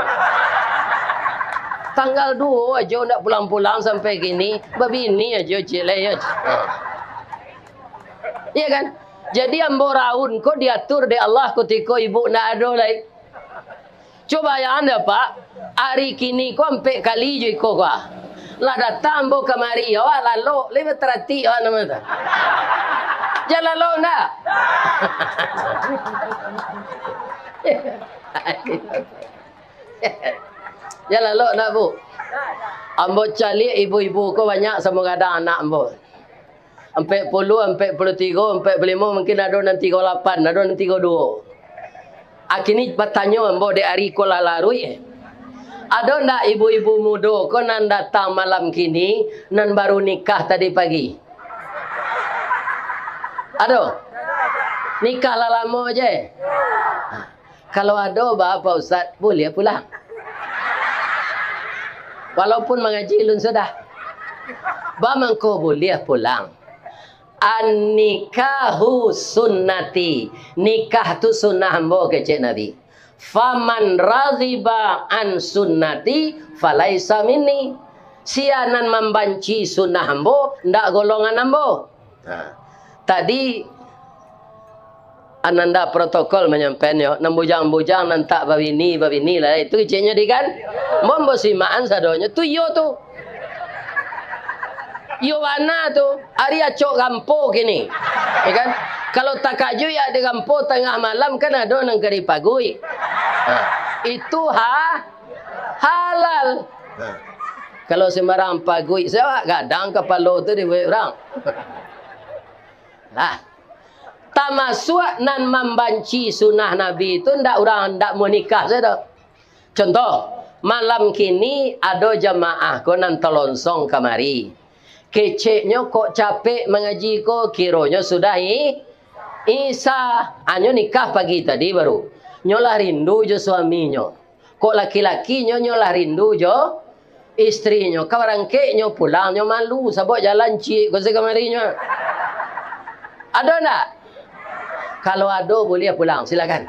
Tanggal duo ajo ndak pulang-pulang sampai kini, babini ajo ciek lai yo. Iya kan? Jadi ambo raun ko diatur dek Allah kutiko ibu ndak ado lai. Cubo bayangkan dek Pak, ari kini ko ampek kali jo iko ko. Lah datang ambo kamari, awak lalok, lai bataratik awak namo tu. Jan lalok ndak? Jan lalok ndak, Bu? Ambo caliak ibu-ibu ko banyak samo gadang anak ambo. Ampek puluah, ampek puluah tigo, ampek puluah limo, mungkin ado nan tigo lapan, ado nan tigo duo. Akini batanyo ambo dek ari ko lah laruik, eh. Ado ndak ibu-ibu mudo ko nan datang malam kini, nan baru nikah tadi pagi? Ado? Nikah lah lamo je. Kalau ado, ba, Pak Ustaz, buliah pulang. Walaupun mangaji alun sudah. Ba mangko buliah pulang. An-nikahu sunnati. Nikah tu sunnah ambo, kecek Nabi. Faman raghiba an sunnati falaisa minni. Sia nan mambanci sunnah ambo, ndak golongan ambo. Nah, tadi Ananda protokol manyampaian yo, nan bujang-bujang, nan tak babini, babini lah. Itu keceknyo di kan? Ambo simakan sadonyo, tu iyo tu. Iyo bana tu, ari acok gampo kini. Ya kan? Kalau takajuik yo di gampo tangah malam, kan ado nan ka dipaguik. Ha, itu ha-, halal. Ha. Kalau sembarang paguik, siapa gadang kapalo tu dibuek urang. Lah. Tamasuak nan mambanci sunnah Nabi tu ndak urang ndak mau nikah sajo. Contoh, malam kini ado jamaah ko nan talonsong kamari. Keceknyo kok capek mangaji ko, kironyo sudah i-, Isa. Anyo nikah pagi tadi baru. Nyo lah rindu jo suaminyo. Kok laki-laki nyo, nyo lah rindu jo istrinyo. Ka barangkek nyo pulang, nyo malu, sabab jalan ciek ko se kamari nyo. Ado ndak? Kalau ado, buliah pulang, silakan.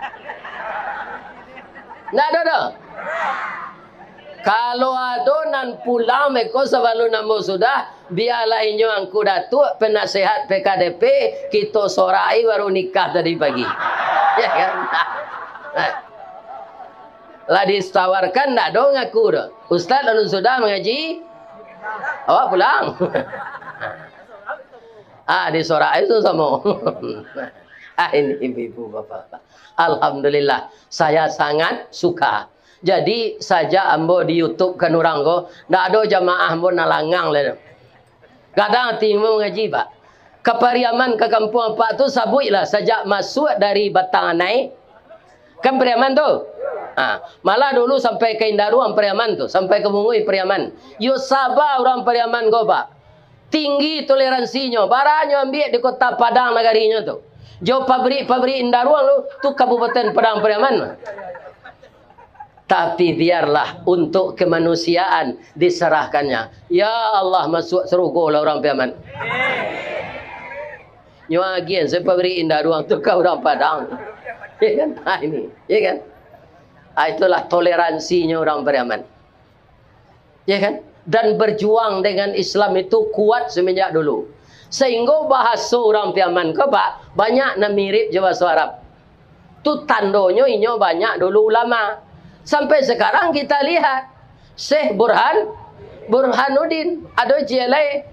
Ndak ado doh? Kalau ado nan pulang beko sabalun ambo sudah, bialah inyo Angku Datuak, penasehat P K D P, kito sorai baru nikah tadi pagi. Ya kan? Lah ditawarkan, ndak ado ngaku doh. Ustaz, alun sudah mangaji, awak pulang. Ah, disorak itu samo. Ah, ini ibu-ibu, bapak-bapak. Alhamdulillah, saya sangat suka. Jadi, sajak ambo di YouTube kan urang ko, ndak ado jamaah ambo nan langang lai. Gadang ati ambo mangaji, Pak. Ka Pariaman, ka kampuang Apak tu, sabuiklah sajak masuak dari Batang Anai. Kan Pariaman tu? Ha, malah dulu sampai ka Indaruang Pariaman tu, sampai ka Bunguih Pariaman. Yo saba urang Pariaman ko, Pak. Tinggi toleransinyo, bara nyo ambiak di Kota Padang nagarinyo tu. Jo pabrik-pabrik Indaruang tu, tu Kabupaten Padang Pariaman. Tapi biarlah untuk kemanusiaan diserahkannya. Ya Allah, masuak sarugo lah urang Piaman. Nyo agian se pabrik Indaruang tu ka urang Padang. Ya kan? Ha, ini, ya kan? Ha, itulah toleransinyo urang Pariaman. Ya kan? Dan berjuang dengan Islam itu kuat semenjak dulu. Sehingga bahaso urang Piaman ko, Pak, banyak nan mirip jo bahaso Arab. Tu tandonyo inyo banyak dulu ulama. Sampai sekarang kita lihat, Syekh Burhan, Burhanuddin, ado ciek lai,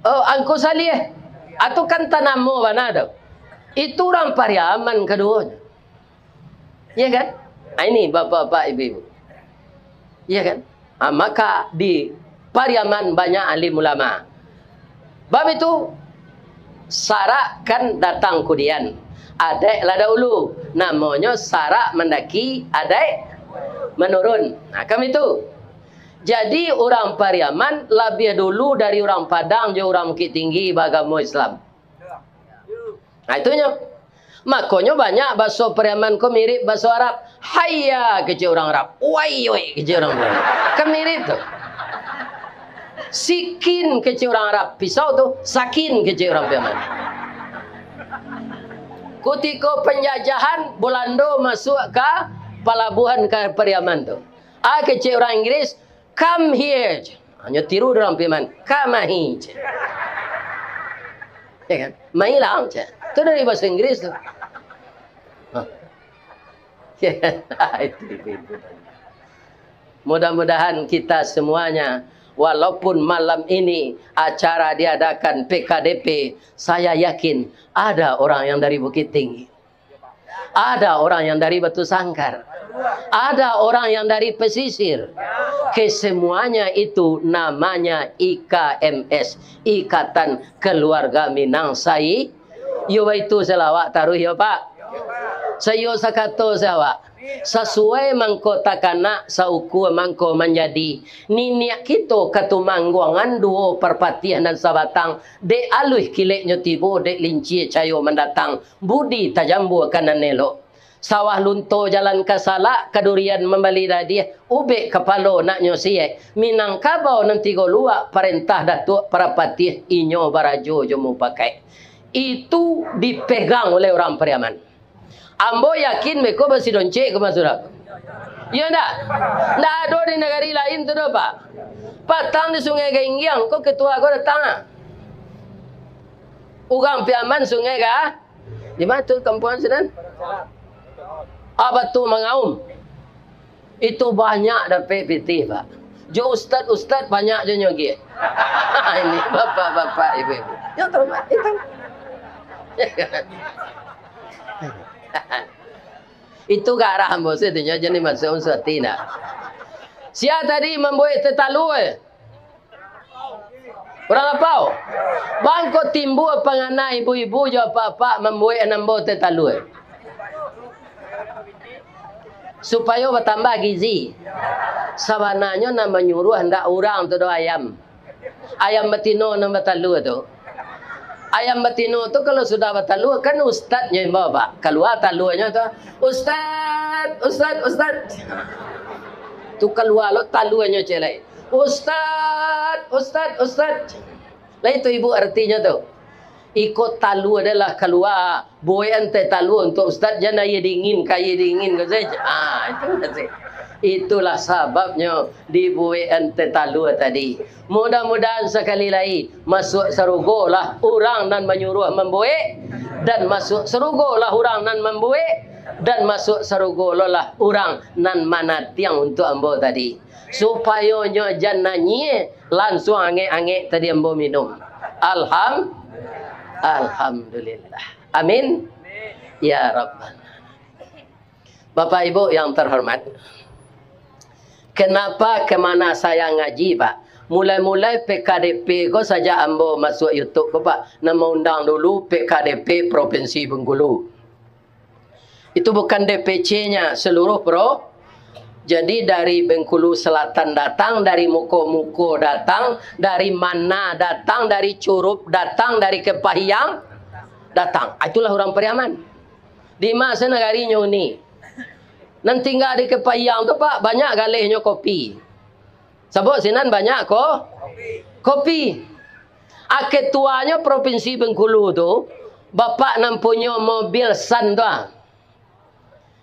oh, Angku Salih. Atu kan tanamo bana tu. Itu urang Pariaman kaduonyo. Iya kan? Ah, ini bapak-bapak, ibu-ibu. Iya kan? Ah, maka di Pariaman banyak alim ulama. Bab itu, sarak kan datang kudian. Adaik lah dahulu. Namonyo sarak mandaki, adaik manurun. Nah, kan itu. Jadi, urang Pariaman labiah dulu dari urang Padang jo urang Bukittinggi baagamo Islam. Nah, itunyo. Makonyo banyak baso Pariaman ko mirip baso Arab. Hayya, kecek urang Arab. Wai, wai, kecek urang Arab. Kan mirip tu. Sikin, kecek urang Arab. Pisau tu, sakin, kecek urang Pariaman. Kutiko panjajahan, Bulando masuak ka palabuhan ka Pariaman tu. Ah, kecek urang Inggris, "Come here," je. Hanyo tiru urang Piaman, "Kamahi," je. Ya kan? "Mailah," je. Tu dari bahasa Inggris tu. Hah. Ya kan? Itu, itu, itu. Mudah-mudahan kita semuanya, walaupun malam ini acara diadakan P K D P, saya yakin ada orang yang dari Bukittinggi. Ada orang yang dari Batu Sangkar. Ada orang yang dari pesisir. Kesemuanya itu namanya I K M S, Ikatan Keluarga Minang Sai. Yo baitu salawat taruih yo, Pak. Saiyo sakato se awak. Sasuai mangko takanak, saukua mangko manjadi. Niniak kito Katumangguangan duo Parpatiah nan sabatang, dek aluih kileknyo tibo, dek lincia cayo mandatang. Budi tajambuakan nan elok. Sawah lunto jalan ka salak, kadurian mambali dadiah, ubek kapalo naknyo siek. Minangkabau nan tigo luak, parentah Datuak Parapatiah inyo barajo jo mupakaik. Itu dipegang oleh urang Pariaman. Ambo yakin beko basidoncek ko masudah. Iyo ndak? Ndak ado di nagari lain tu doh, Pak. Patang di Sungai Gainggiang, ko ketua ko datang, ah. Urang Piaman Sungai Ga-, di ma tu kampuang sinan? Ah, Batu Mangaum. Itu banyak dapek pitih, Pak. Jo ustad-ustad banyak jo nyo agiah. Ini bapak-bapak, ibu-ibu. Yang terhormat, itu. Itu garah ambo situ nyo, jadi masuk unsur ati nak. Sia tadi mambuek teh talua, eh? Urang Lapau. Bangko timbua pangana ibu-ibu jo apak-apak mambuek nan ambo teh talua. Supayo batambah gizi. Sabananyo nan manyuruah ndak urang tu doh, ayam. Ayam batino nan batalua tu. Ayam batino tu kalau sudah batalua, kan ustadnyo imbau, Pak. Kalua taluanyo tu. "Ustad, ustad, ustad." Tu kalua lo taluanyo ciek lai. "Ustad, ustad, ustad." Lai tu ibu artinyo tu. Iko talua adalah kalua, buekan teh talua untuak ustad, jan aia dingin, ka aia dingin ko sajo. Ah, itu masih. Itulah sababnyo dibuekan teh talua tadi. Mudah-mudahan sakali lai, masuak sarugo lah urang nan manyuruah mambuek, dan masuak sarugo lah urang nan mambuek, dan masuak sarugo lo lah urang nan manatiang untuak ambo tadi. Supayo nyo jan nanyie, lansuang angek-angek tadi ambo minum. Alham-, Alhamdulillah. Amin. Ya Rabbal. Bapak Ibu yang terhormat, kenapa kemana saya ngaji, Pak? Mulai-mulai P K D P ko sajak ambo masuak YouTube ko, Pak, nan maundang dulu P K D P Provinsi Bengkulu. Itu bukan D P C-nya, seluruh pro-, jadi dari Bengkulu Selatan datang, dari Muko-Muko datang, dari Mana datang, dari Curup datang, dari Kepahiang datang. Itulah urang Pariaman. Di ma se nagarinyo ni? Nan tingga di Kepahiang tu, Pak, banyak galehnyo kopi. Sabab sinan banyak ko-, kopi. A, ketuanyo Provinsi Bengkulu tu, bapak nan punyo mobil San tu, ah.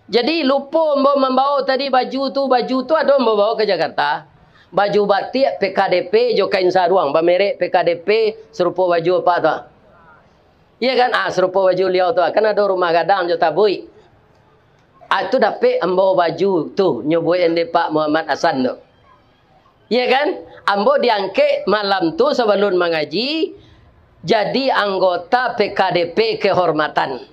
Jadi, lupo ambo mambao tadi baju tu, baju tu ado ambo bao ka Jakarta. Baju batik P K D P jo kain saruang, bamerek P K D P, sarupo baju apak tu, ah. Iya kan? Ah, sarupo baju liau tu, ah. Kan ado rumah gadang jo tabuik. Ah, tu dapek ambo baju tu, nyo buek dek Pak Muhammad Hasan tu. Iya kan? Ambo diangkek malam tu sabalun mangaji, jadi anggota P K D P kehormatan.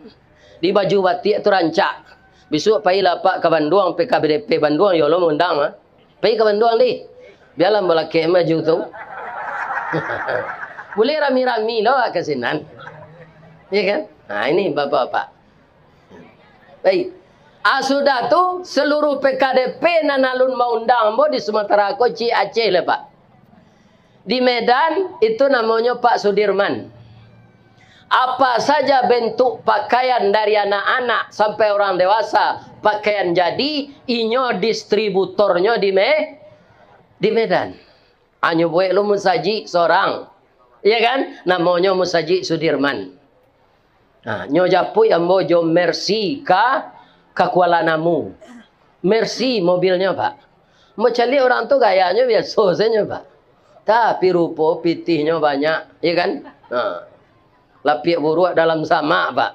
Di baju batik tu rancak. Bisuak pailah apak ka Banduang, P K D P Banduang, yo lo maundang, ah. Pai ka Banduang dih. Bialah ambo lakek baju tu. Buliah rami-rami lo ka sinan. Iya kan? Nah, ini bapak-bapak. Baik. Ah, sudah tu, seluruh P K D P nan alun maundang ambo di Sumatera ko, ciek Aceh lah, Pak. Di Medan, itu namonyo Pak Sudirman. Apa saja bentuk pakaian dari anak-anak sampai orang dewasa, pakaian jadi, inyo distributornyo di Me-, di Medan. Anyo buek lo musajik sorang. Iya kan? Namonyo Musajik Sudirman. Nah, nyo japuik ambo jo Mercy ka, ka Kuala Namu. Mercy mobilnyo, Pak. Ambo caliak urang tu gayanyo biaso sajo, Pak. Tapi rupo pitihnyo banyak, iya kan? Nah. Lapiak buruak dalam samak, Pak.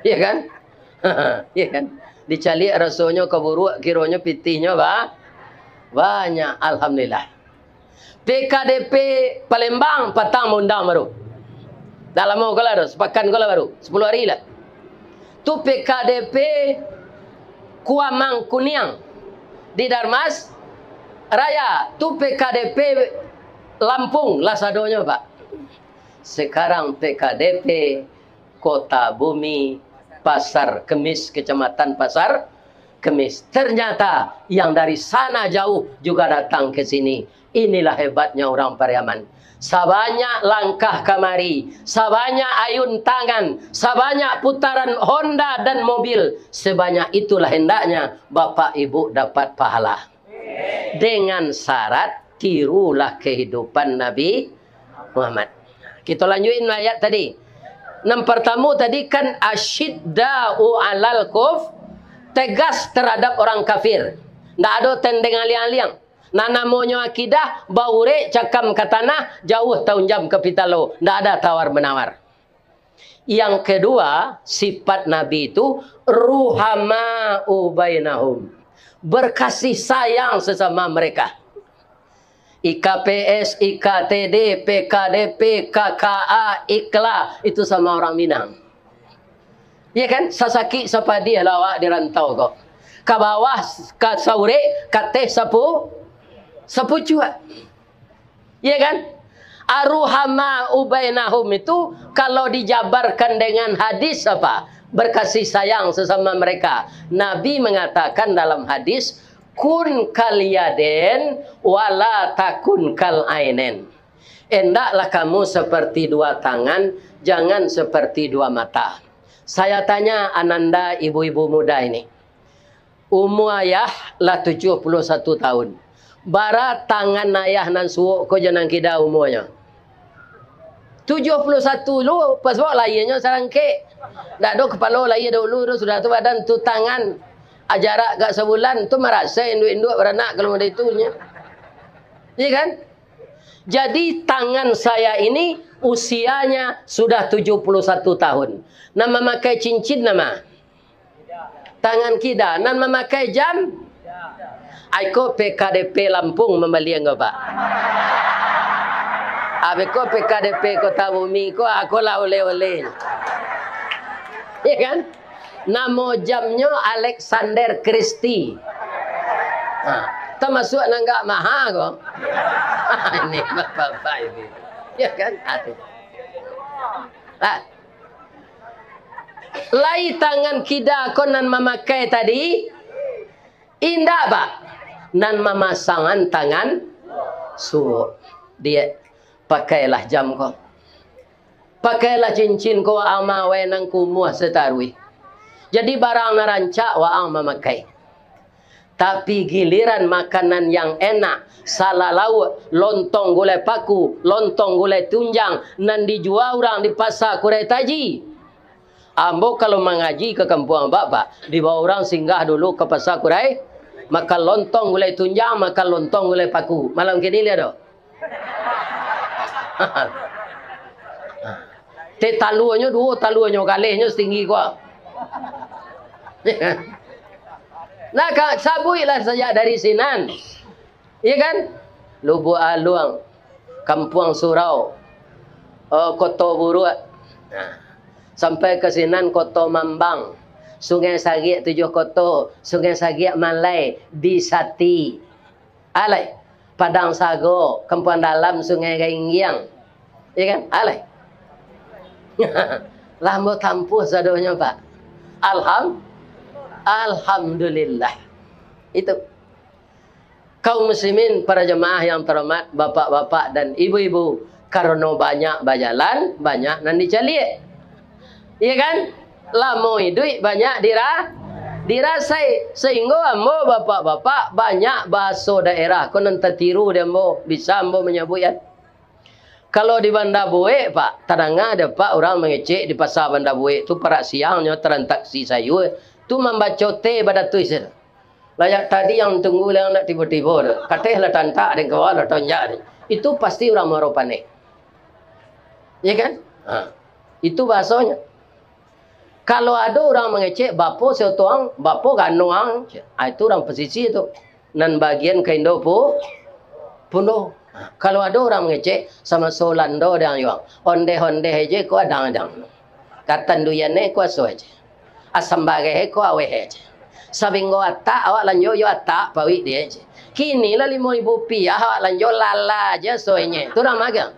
Iya kan? Iya kan? Dicaliak rasonyo ka buruak, kironyo pitihnyo ba-, banyak. Alhamdulillah. P K D P Palembang patang maundang baru. Dak lamo ko lah tu, sapakan ko lah baru, sapuluah ari lah. Tu P K D P Kuamang Kuniang di Darmas Raya, tu P K D P Lampung lah sadonyo, Pak. Sekarang P K D P Kota Bumi, Pasar Kemis, Kecamatan Pasar Kemis. Ternyata yang dari sana jauh juga datang ke sini. Inilah hebatnya orang Pariaman. Sabanyak langkah kamari, sabanyak ayun tangan, sabanyak putaran honda dan mobil, sebanyak itulah hendaknya Bapak Ibu dapat pahala. Dengan syarat, tirulah kehidupan Nabi Muhammad. Kita lanjutin ayat tadi. Nan pertama tadi kan, asyiddau alal kuf, tegas terhadap orang kafir. Ndak ado tendeng aliang-aliang. Nan namonyo akidah, baurek cakam ka tanah, jauah taunjam ka pitalo. Ndak ada tawar-menawar. Yang kedua, sifat Nabi itu ruhama'u bainahum. Berkasih sayang sesama mereka. I K P S, I K T D, P K D P, K K A, Ikla, itu sama orang Minang. Iya kan? Sasakik sapadih lah awak di rantau ko. Ka bawah, ka saurek, ka ateh sapu-, sapucuak. Iya kan? Aruhama ubainahum itu kalau dijabarkan dengan hadis apa? Berkasih sayang sesama mereka. Nabi mengatakan dalam hadis, "Kun kal yaden wala takun kal ainen." Endaklah kamu seperti dua tangan, jangan seperti dua mata. Saya tanya ananda ibu-ibu muda ini, umua ayah lah tujuah puluah satu tahun. Bara tangan ayah nan suok ko jo nan kida umuanyo? Tujuah puluah satu lu, pas baok lahianyo sarangkek. Ndak ado kapalo lahia dahulu tu, sudah tu badan tu tangan. Jarak agak sabulan tu marasai induak-induak baranak kalau model itu nyo. Iya kan? Jadi tangan saya ini usianya sudah tujuh puluh satu tahun. Nan mamakai cincin nama? Tangan kida. Nan mamakai jam? Ai ko P K D P Lampung mambalian ko, Pak. Abih ko P K D P Kota Bumi ko, ako lah oleh-oleh. Iya kan? Namo jamnyo Alexander Christie. Ha, tamasuak nan agak maha ko. Ini bapak-bapak ini. Ya kan? Aduh. Ha. Lai tangan kida ko nan mamakai tadi? Indak, Pak. Nan mamasangan tangan suok. Dia pakailah jam ko. Pakailah cincin ko waang mawai nan kumuah sataruih. Jadi barang nan rancak waang mamakai. Tapi giliran makanan yang enak, salalauak, lontong gulai paku, lontong gulai tunjang, nan dijua urang di Pasa Kurai Taji. Ambo kalau mangaji ka kampuang Bapak, dibawa urang singgah dulu ka Pasa Kurai, makan lontong gulai tunjang, makan lontong gulai paku. Malam kini lihat tu. Teh taluanyo duo, taluanyo galehnyo satinggi ko. Nah, ka, sabuiklah sajak dari sinan. Iya kan? Lubuak Aluang, Kampuang Surau, eh, Koto Buruak. Nah, sampai ka sinan Koto Mambang, Sungai Sagiak Tujuah Koto, Sungai Sagiak Malai, di Sati. Alai, Padang Sago, Kampuang Dalam, Sungai Gainggiang. Iya kan? Alai. Lah ambo tampuah sadonyo, Pak. Alham-, Alhamdulillah. Itu. Kaum muslimin, para jamaah yang terhormat, bapak-bapak dan ibu-ibu, karano banyak bajalan, banyak nan dicaliak. Iya kan? Lamo iduik banyak dira-, dirasai. Sahinggo ambo, bapak-bapak, banyak bahaso daerah ko nan tatiru di ambo. Bisa ambo manyabuik, kan? Kalau di Banda Buek, Pak, tadanga dek Pak urang mangecek di Pasa Banda Buek tu, parak siangnyo tarantaksi sayua, tu mambaco teh badatuih se. Layak tadi yang tunggu, yang nak tibo-tibo tu. Kateh lah tantak dek kawan lah tonjak ni. Itu pasti urang Muaro Paneh. Ya kan? Ha. Itu bahasonyo. Kalau ado urang mangecek, "Bapo si otoang, bapo ganoang?" Ah, itu urang pasisia tu. Nan bagian ka Indo pu-, Pundo. Kalau ado urang mangecek, "Samaso Lando dang yuang. Ondeh-ondeh je ko adang-adang. Katanduyan e ko aso je. Asam bareh e ko aweh je. Sabinggo atak awak lanjo jo atak pawik die je. Kini lah limo ribu piah awak lanjo lala je aso inye." Tu urang magang.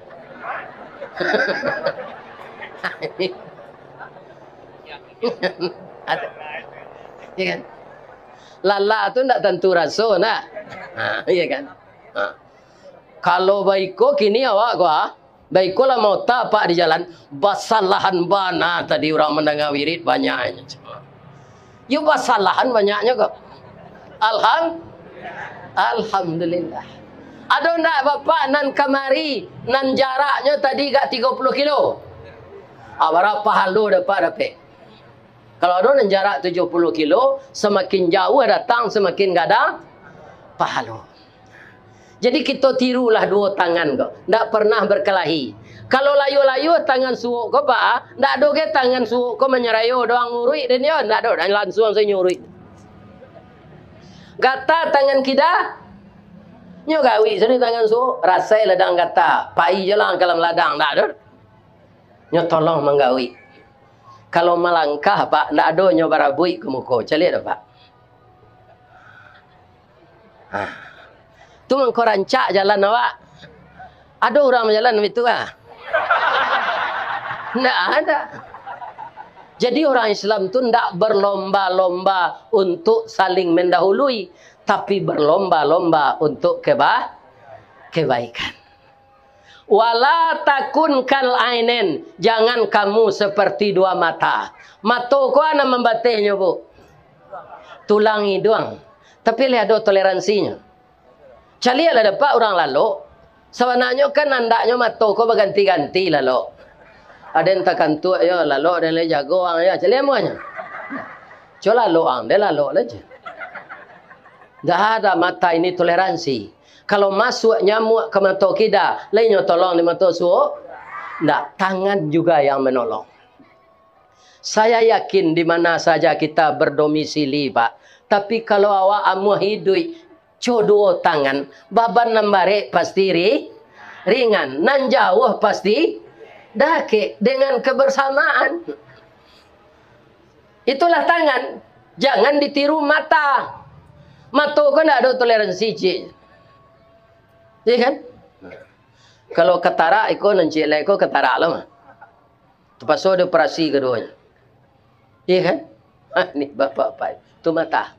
Iya kan? Lala tu ndak tantu raso, nah. Ha, iya kan? Ha. Kalau baiko kini awak ko, ah, baiko lah mauta apak di jalan, basalahan bana tadi urang mandanga wirid banyaknyo. Yo basalahan banyaknyo ko. Alham-, Alhamdulillah. Ado ndak bapak nan kamari, nan jaraknyo tadi gak tigo puluh kilo? Ah, bara pahalo dapat dapek. Kalau ado nan jarak tujuh puluh kilo, samakin jauah datang, samakin gadang pahalo. Jadi, kito tirulah duo tangan ko. Ndak pernah berkelahi. Kalau layuah-layuah tangan suok ko, Pak, ndak ado ge tangan suok ko manyarayo doang nguruik den yo, ndak ado, dan lansuang sajo nguruik. Gata tangan kida, nyo gawik sado tangan suok, rasai ladang gata, pai je lah ka dalam ladang, ndak ado. Nyo tolong manggawik. Kalau malangkah, Pak, ndak ado nyo barabuik ka muko. Caliak dah, Pak. Ha. Tu mangko rancak jalan awak. Ado urang bajalan baitu, ah? Ndak ada. Jadi, orang Islam tu ndak berlomba-lomba untuk saling mendahului, tapi berlomba-lomba untuk keba-, kebaikan. Wala takun kal ainen, jangan kamu seperti dua mata. Mato ko nan mambatehnyo, Bu. Tulang iduang. Tapi lai ado toleransinyo. Caliaklah dapek urang lalok. Sabananyo kan andaknyo mato ko baganti-ganti lalok. Aden takantuak yo lalok, aden lai jago ang yo. Caliak muahnyo. Co lalok ang, den lalok lah je. Ndak ada mata ini toleransi. Kalau masuak nyamuak ka mato kida, lai nyo tolong di mato suok? Ndak, tangan juga yang menolong. Saya yakin di mana saja kita berdomisili, Pak. Tapi kalau awak amuah iduik, co duo tangan, baban nan barek pasti ri-, ringan, nan jauah pasti dakek dengan kebersamaan. Itulah tangan. Jangan ditiru mata. Mato ko ndak ado toleransi, ciek. Iya kan? Kalau katarak iko nan ciek lai ko katarak lo mah. Terpaksa dioperasi keduanya. Iya kan? Ha, ni bapak-bapak. Tu mata.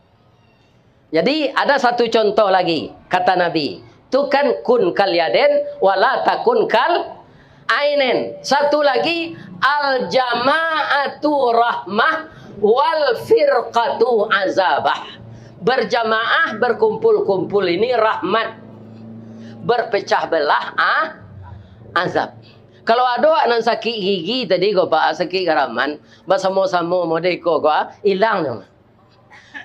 Jadi, ada satu contoh lagi, kata Nabi, "Tukan kun kal yadain, wala takun kal ainain." Satu lagi, "Al jama'atu rahmah, wal firqatu azabah." Berjamaah, berkumpul-kumpul ini rahmat. Berpecah belah, ah, azab. Kalau ado nan sakik gigi tadi ko, Pak, sakik garaman, basamo-samo model iko ko, ah, ilang nyo.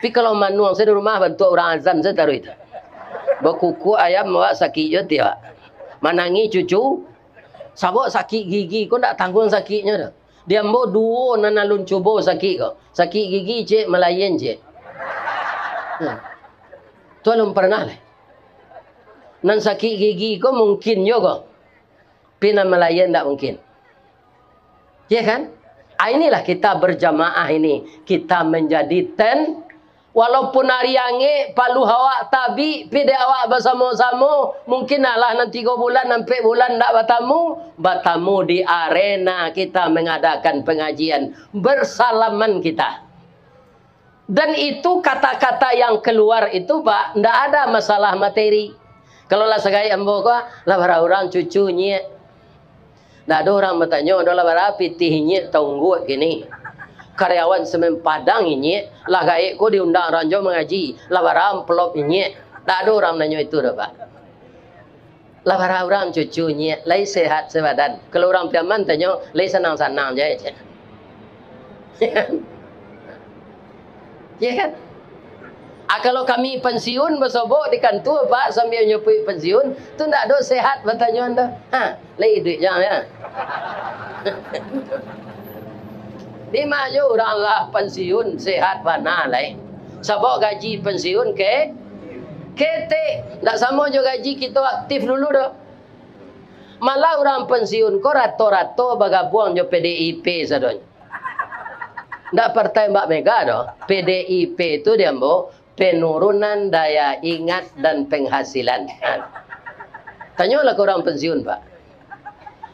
Tapi kalau manuang sajo di rumah, bantuak urang azan sajo taruih tu. Bakukuak ayam, awak sakik jo tiok. Manangih cucu, sabab sakik gigi ko ndak tangguang sakiknyo doh. Di ambo duo nan alun cubo sakik ko. Sakik gigi ciek, malayan ciek. Hmm. Tu alun parnah lai. Nan sakik gigi ko mungkin jo ko. Tapi nan malayan ndak mungkin. Ya kan? Ah, inilah kita berjamaah ini. Kita menjadi ten. Walaupun ari angek, paluah awak tabik, pi dek awak basamo-samo, mungkin alah nan tigo bulan, ampek bulan ndak batamu, batamu di arena kita mengadakan pengajian. Bersalaman kita. Dan itu kata-kata yang keluar itu, Pak, ndak ada masalah materi. Kalau lah sagaik ambo ko, lah bara urang cucu nyiak. Ndak ado urang batanyo, "Ado lah bara pitih nyiak taungguak kini? Karyawan Semen Padang nyiak, lah gaek ko diundang urang jo mangaji, lah bara amplop nyiak." Ndak ado urang nanyo itu doh, Pak. Lah bara urang cucu nyiak, lai sehat sabadan. Kalau urang Piaman tanyo, lai sanang-sanang je, cek. Ya kan? Ah, kalau kami pensiun, basobok di kantua, Pak, sambia nyapuik pensiun, tu ndak ado sehat batanyoan tu. Ha, lai iduik jang, ya. Di ma jo urang lah pensiun, sehat bana lai. Sabab gaji pensiun ke-, ketek. Ndak samo jo gaji kito aktif dulu doh. Malah urang pensiun ko rato-rato bagabuang jo P D I P sadonyo. Ndak partai Mbak Mega doh. P D I P tu di ambo penurunan daya ingat dan penghasilan. Ha. Tanyolah ka urang pensiun, Pak.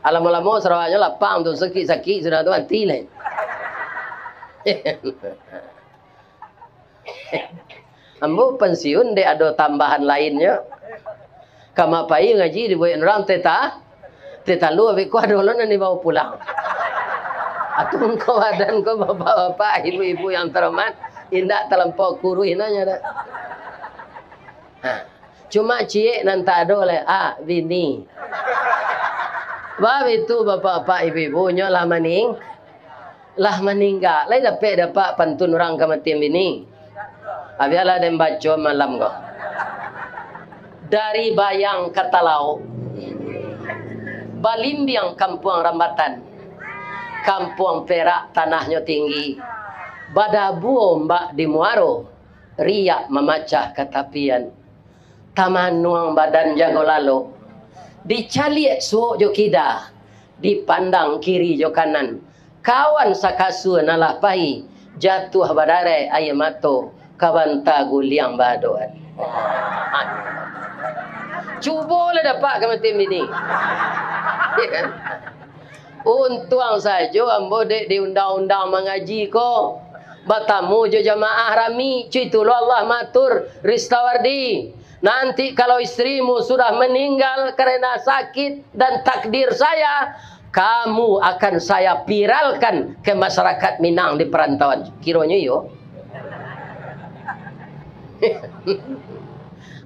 Alamo-lamo sarawaknyo lapang tu, sakik-sakik sudah tu mati lai. Ambo pensiun dek ado tambahan lainnyo. Kama pai ngaji dibuek urang teta-, tetalu, abih ko ado lo nan dibawa pulang. Atau engkau badan ko, bapak-bapak, ibu-ibu yang terhormat, indak talampau kuruih nanyo dak. Ha. Cuma ciek nan tak ado lai, ah, bini. Bab itu bapak-bapak, ibu-ibu, nyo lah maning-, lah maningga, lai dapek dek apak pantun urang kamatian bini. Abialah den baco malam ko. Dari Bayang ka Talauk, Balimbiang Kampuang Rambatan, Kampuang Perak tanahnyo tinggi, badabu ombak di muaro, riak mamacah ka tapian. Tamanuang badan jago lalok, dicaliak suok jo kida, dipandang kiri jo kanan, kawan sakasua nan lah pai, jatuah badarek aia mato, ka banta guliang baadoan. Cubolah dapek kamatian bini. Untuang sajo ambo dek diundang-undang mangaji ko. Batamu jo jamaah rami, co itulah Allah maatur, Ristawardi. Nanti kalau istrimu sudah meninggal karena sakit dan takdir saya, kamu akan saya viralkan ke masyarakat Minang di perantauan. Kironyo iyo.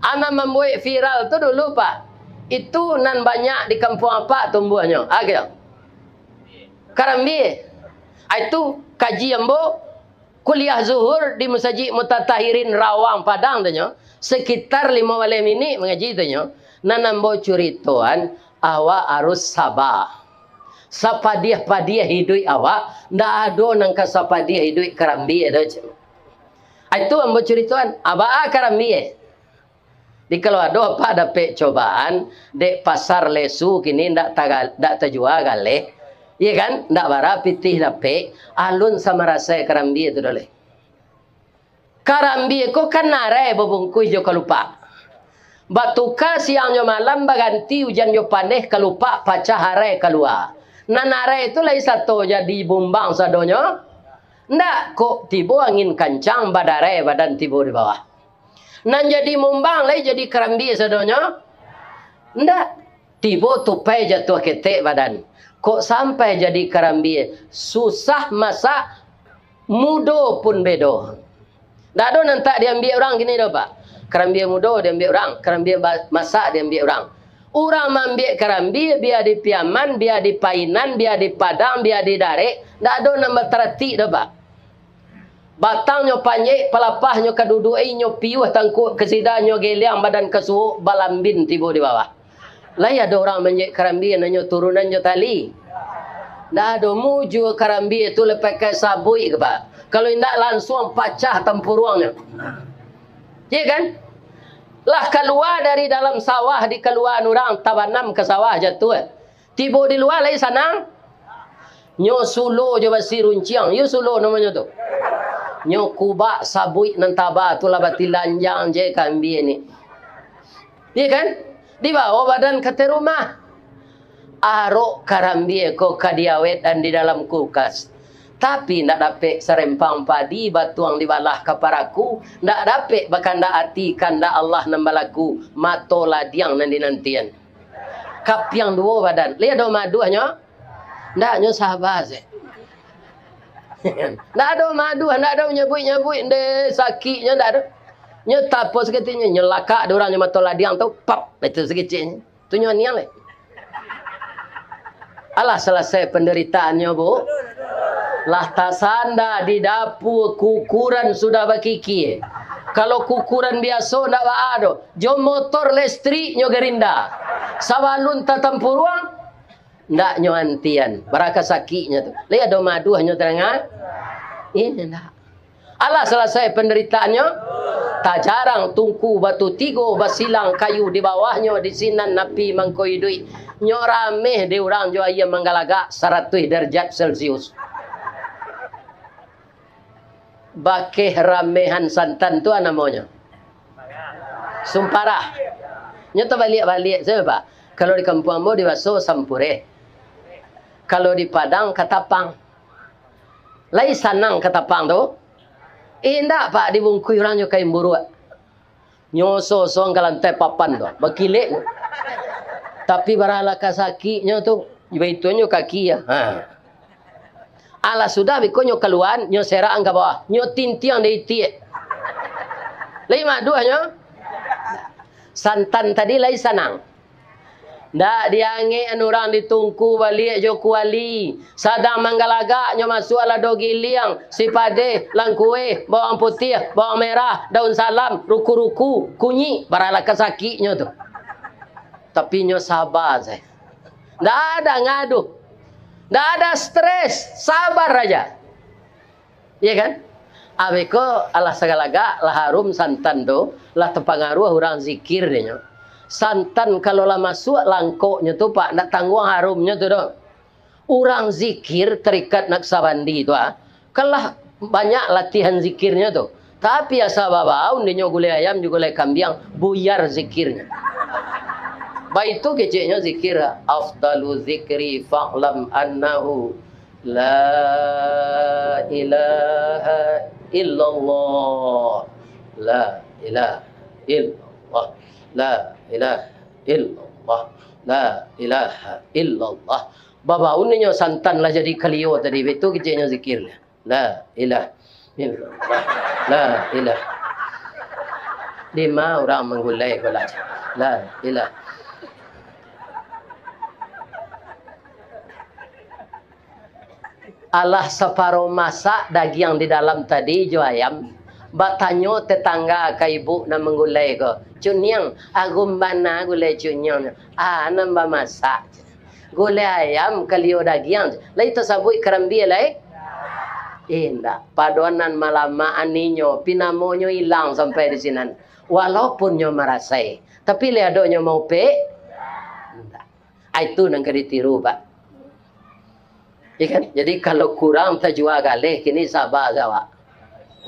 Anak mambuek viral tu dulu, Pak. Itu nan banyak di kampuang apak tumbuahnyo. Ah, gitu. Karambia. Ah, itu kaji ambo. Kuliah zuhur di Masajik Mutatahirin Rawang Padang tu nyo, sekitar limo baleh minik mangaji tu nyo, nan ambo curitoan, awak harus saba. Sapadiah-padiah iduik awak, ndak ado nan ka sapadiah iduik karambia doh, cek. Itu ambo curitoan, abaa karambia. Di kalau ado apak dapek cobaan, dek pasar lesu kini ndak taga-, ndak tajua galeh, iya kan? Ndak bara pitih dapek, alun samarasai karambia tu doh leh. Karambia ko kan arai babungkuih jo kalupak. Batuka siang jo malam, baganti ujan jo paneh, kalupak pacah arai kalua. Nan arai tu lai sato jadi bumbang sadonyo? Ndak, kok tibo angin kancang, badarai badan tibo di bawah. Nan jadi mumbang lai jadi karambia sadonyo? Ndak. Tibo tupai jatuah ketek badan. Kok sampai jadi karambia? Susah masak, mudo pun bedo. Ndak ado nan tak diambiak urang kini doh, Pak. Karambia mudo diambiak urang, karambia ba-, masak diambiak urang. Urang maambiak karambia, bia di Piaman, bia di Painan, bia di Padang, bia di Darek, ndak ado nan bataratik doh, Pak. Batangnyo panjek, palapahnyo ka duduak, inyo piuah tangkuak kasida, nyo geliang badan ka suok, balambin tibo di bawah. Lai ado urang manjek karambia nan nyo turunan jo tali? Ndak ado. Mujua karambia tu lai pakai sabuik ka, Pak. Kalau indak, lansuang pacah tampuruangnyo. Iya kan? Lah kalua dari dalam sawah, dikaluaan urang, tabanam ka sawah, jatuah. Tibo di lua lai sanang. Nyo sulo jo basi runciang. Iyo sulo namonyo tu. Nyo kubak sabuik nan taba tu lah batilanjang je karambia ni. Iya kan? Dibawo badan ka ateh rumah. Arok karambia ko ka diawet-an di dalam kulkas. Tapi ndak dapek sarempang padi batuang dibalah ka paraku, ndak dapek bakandak ati kandak Allah nan balaku, mato ladiang nan dinantian. Kapiang duo badan. Lai ado maduahnyo? Ndak, nyo saba se. Ndak ado maduah, ndak ado nyabuik-nyabuik, nde sakiknyo ndak ado. Nyo tapo saketek nyo, nyo lakak dek urang nyo mato ladiang tu, pap, itu sakeceknyo. Tu nyo aniang lai. Alah, salasai pandaritaannyo, Bu. Lah tasanda di dapua, kukuran sudah bakikia. Kalau kukuran biaso, ndak baa doh. Jo motor listrik nyo garinda. Sabalun tatampuruang, ndak nyo antian. Bara ka sakiknyo tu. Lai ado maduahnyo tadanga? Indak. Alah, salasai pandaritaannyo, tajarang tungku batu tigo, basilang kayu di bawahnyo, di sinan api mangko iduik. Nyo rameh dek urang jo aia manggalagak saratuih darajat Celcius. Bakeh ramehan santan tu a namonyo? Sumparah. Nyo tabaliak-baliak sajo, Pak. Kalau di kampuang ambo dibaso sampureh. Kalau di Padang katapang. Lai sanang katapang tu? Indak, Pak, dibungkuih urang jo kain buruak. Nyo osong-osong ka lantai papan tu, bakilek. Tapi bara lah ka sakiknyo tu, baitu nyo kaki, ya. Ha. Alah sudah, beko nyo kaluaan, nyo serakan ka bawah, nyo tintiang di itiak. Lai maduahnyo? Santan tadi lai sanang. Ndak diangek an urang di tungku baliak jo kuali. Sadang manggalagak nyo masuak lado giliang, sipadeh, langkueh, bawang putiah, bawang merah, daun salam, ruku-ruku, kunyik, bara lah ka sakiknyo tu. Tapi nyo saba sajo. Ndak ada ngaduh. Ndak ada stres, sabar aja. Iya kan? Abih ko alah sagalagak, lah harum santan tu, lah tapangaruah urang zikir dek nyo. Santan kalau lah masuak langkoknyo tu, Pak, ndak tangguang harumnyo tu doh. Urang zikir tarikat naksabandi tu, ah, kan lah banyak latihan zikirnyo tu. Tapi asa babaun dek nyo gulai ayam jo gulai kambiang, buyar zikirnyo. Baitu keceknyo zikir, afdalu zikri fa'lam annahu la ilaha illallah. La ilaha illallah. La ilaha illallah. La ilaha illallah. Babaun nyo santan lah jadi kalio tadi, baitu keceknyo zikir. La ilaha illallah. La ilaha. Dima urang manggulai ko lah. La ilaha. Alah saparo masak dagiang di dalam tadi jo ayam, batanyo tetangga ka ibu nan manggulai ko, "Cuniang, arum bana gulai cuniang, a nan bamasak?" "Gulai ayam, kalio dagiang." "Lai tasabuik karambia lai?" Indak. Padoan nan malamak aninyo, pinamonyo ilang sampai di sinan. Walaupun nyo marasai, tapi lai ado nyo maupek? Indak. Ah, itu nan ka ditiru, Pak. Ya kan? Jadi, kalau kurang tajua galeh, kini saba se awak.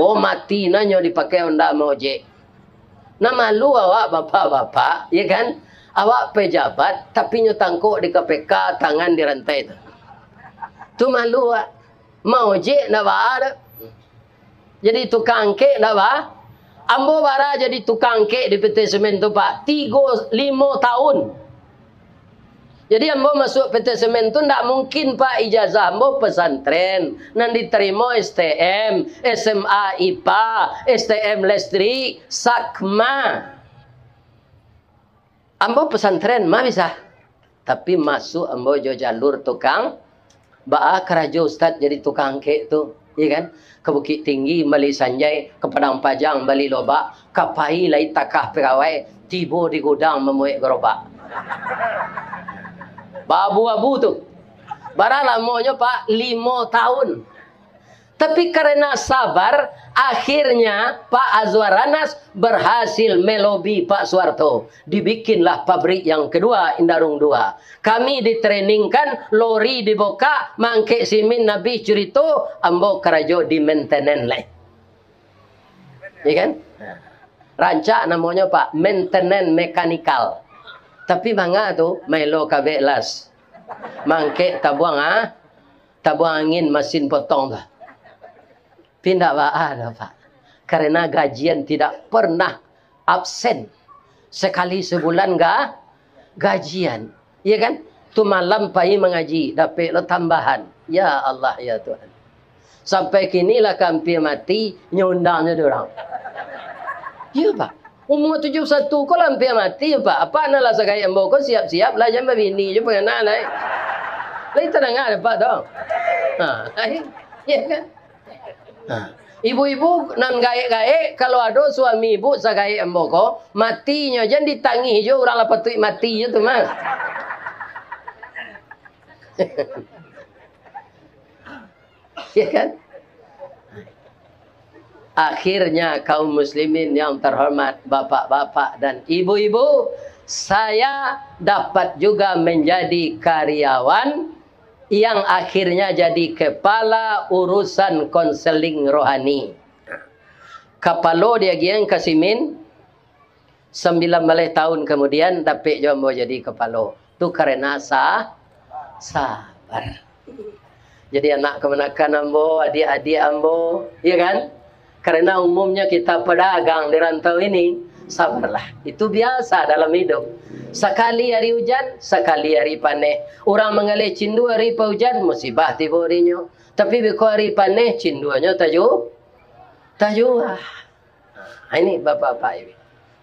Oh, mati nanyo dipakai Honda maojek. Nah, malu awak, bapak-bapak, ya kan? Awak pejabat, tapi nyo tangkok di K P K, tangan dirantai tu. Tu malu awak. Maojek ndak baa tu. Jadi tukang angkek ndak baa. Ambo bara jadi tukang angkek di P T Semen tu, Pak. Tigo, limo tahun. Jadi ambo masuak P T Semen tu ndak mungkin, Pak, ijazah ambo pesantren, nan ditarimo S T M, S M A I P A, S T M listrik, Sakma. Ambo pesantren mah bisa. Tapi masuak ambo jo jalur tukang, baa karajo ustad jadi tukang angkek tu, iya kan? Ka Bukik Tinggi bali sanjai, ka Padang Pajang bali lobak, ka pai lai takah pegawai, tibo di gudang mamuek garobak. Baabu-abu tu. Bara lamonyo, Pak? Limo tahun. Tapi karena sabar, akhirnya Pak Azwar Anas berhasil melobi Pak Suharto. Dibikinlah pabrik yang kedua, Indarung dua. Kami ditreningkan, lori dibokak, mangkek simin abih curito, ambo karajo di maintenance lai. Ya kan? Rancak namonyo, Pak, maintenance mekanikal. Tapi manga tu, maelo kabek las. Mangkek tabuang, ah, tabuang angin masin potong tu. Tapi ndak baa doh, Pak. Karena gajian tidak pernah absen. Sekali sebulan ga-, gajian. Iya kan? Tu malam pai mangaji, dapek lo tambahan. Ya Allah, ya Tuhan. Sampai kini lah ka ampia mati, nyo undangnyo dek urang. Iya, Pak. Umua tujuah puluah satu ko lah ampia mati, Pak. Apak nan lah sagaek ambo ko siap-siap lah, jan babini jo pangana lai. Lai tadanga dek Apak tu? Ha, lai. Iya kan? Ha. Ibu-ibu nan gaek-gaek, kalau ado suami ibu sagaek ambo ko, matinyo jan ditangih jo, urang lah patuik mati jo tu mah. Ya kan? Akhirnya, kaum muslimin yang terhormat, bapak-bapak dan ibu-ibu, saya dapat juga menjadi karyawan yang akhirnya jadi kepala urusan konseling rohani. Kapalo diagian ka simin, sambilan baleh tahun kamudian, dapek jo ambo jadi kapalo. Tu karena sa-, sabar. Jadi anak kamanakan ambo, adiak-adiak ambo, iya kan? Karena umumnya kita pedagang di rantau ini, sabarlah. Itu biasa dalam hidup. Sakali hari ujan, sakali hari paneh. Urang manggaleh cindua hari paujan, musibah tibo dinyo. Tapi beko hari paneh, cinduanyo taju-, tajuah. Nah, ini bapak-bapak ini.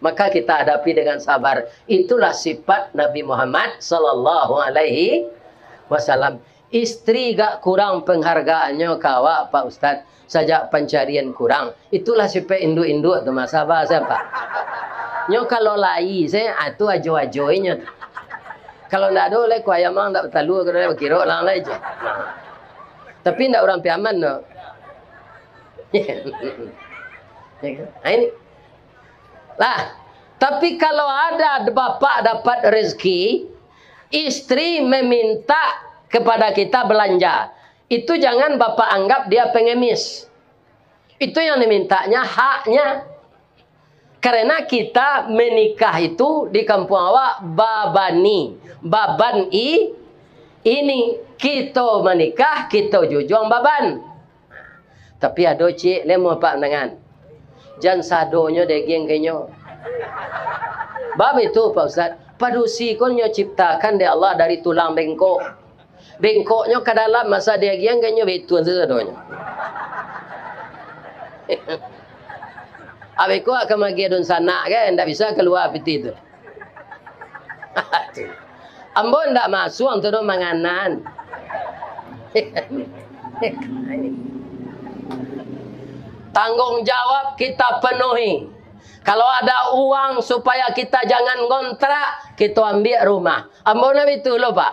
Maka kita hadapi dengan sabar. Itulah sifat Nabi Muhammad sallallahu alaihi wasallam. Istri gak kurang penghargaannyo ka awak, Pak Ustaz, sajak pancarian kurang. Itulah sifat induak-induak tu mah, sabar sajo. Nyo kalau lai se, ah, tu ajo-ajo inyo tu. Kalau ndak ado lai, kuah ayam ang ndak batalua, kalau ndak bakirok lang lai je. Tapi ndak urang Piaman tu. Ya kan? Ah, ini. Lah, tapi kalau ada bapak dapat rezeki, istri meminta kepada kita belanja, itu jangan bapak anggap dia pengemis. Itu yang dimintanya haknya. Karena kita menikah itu di kampung awak babani, baban i-, ini. Kito manikah, kito jujuang baban. Tapi ado ciek lemo, Pak, mandangan. Jan sadonyo daging ka inyo. Bab itu, Pak Ustaz, padusi ko nyo ciptakan dek Allah dari tulang bengkok. Bengkoknyo ka dalam, masa diagian ka inyo bituan sasadonyo. Abih ko ka magiah dunsanak kan, ndak bisa kalua pitih tu. Ambo ndak masuang tu doh manganan. Tanggung jawab kita penuhi. Kalau ada uang supaya kita jangan ngontrak, kita ambil rumah. Ambo nak itu lo, Pak.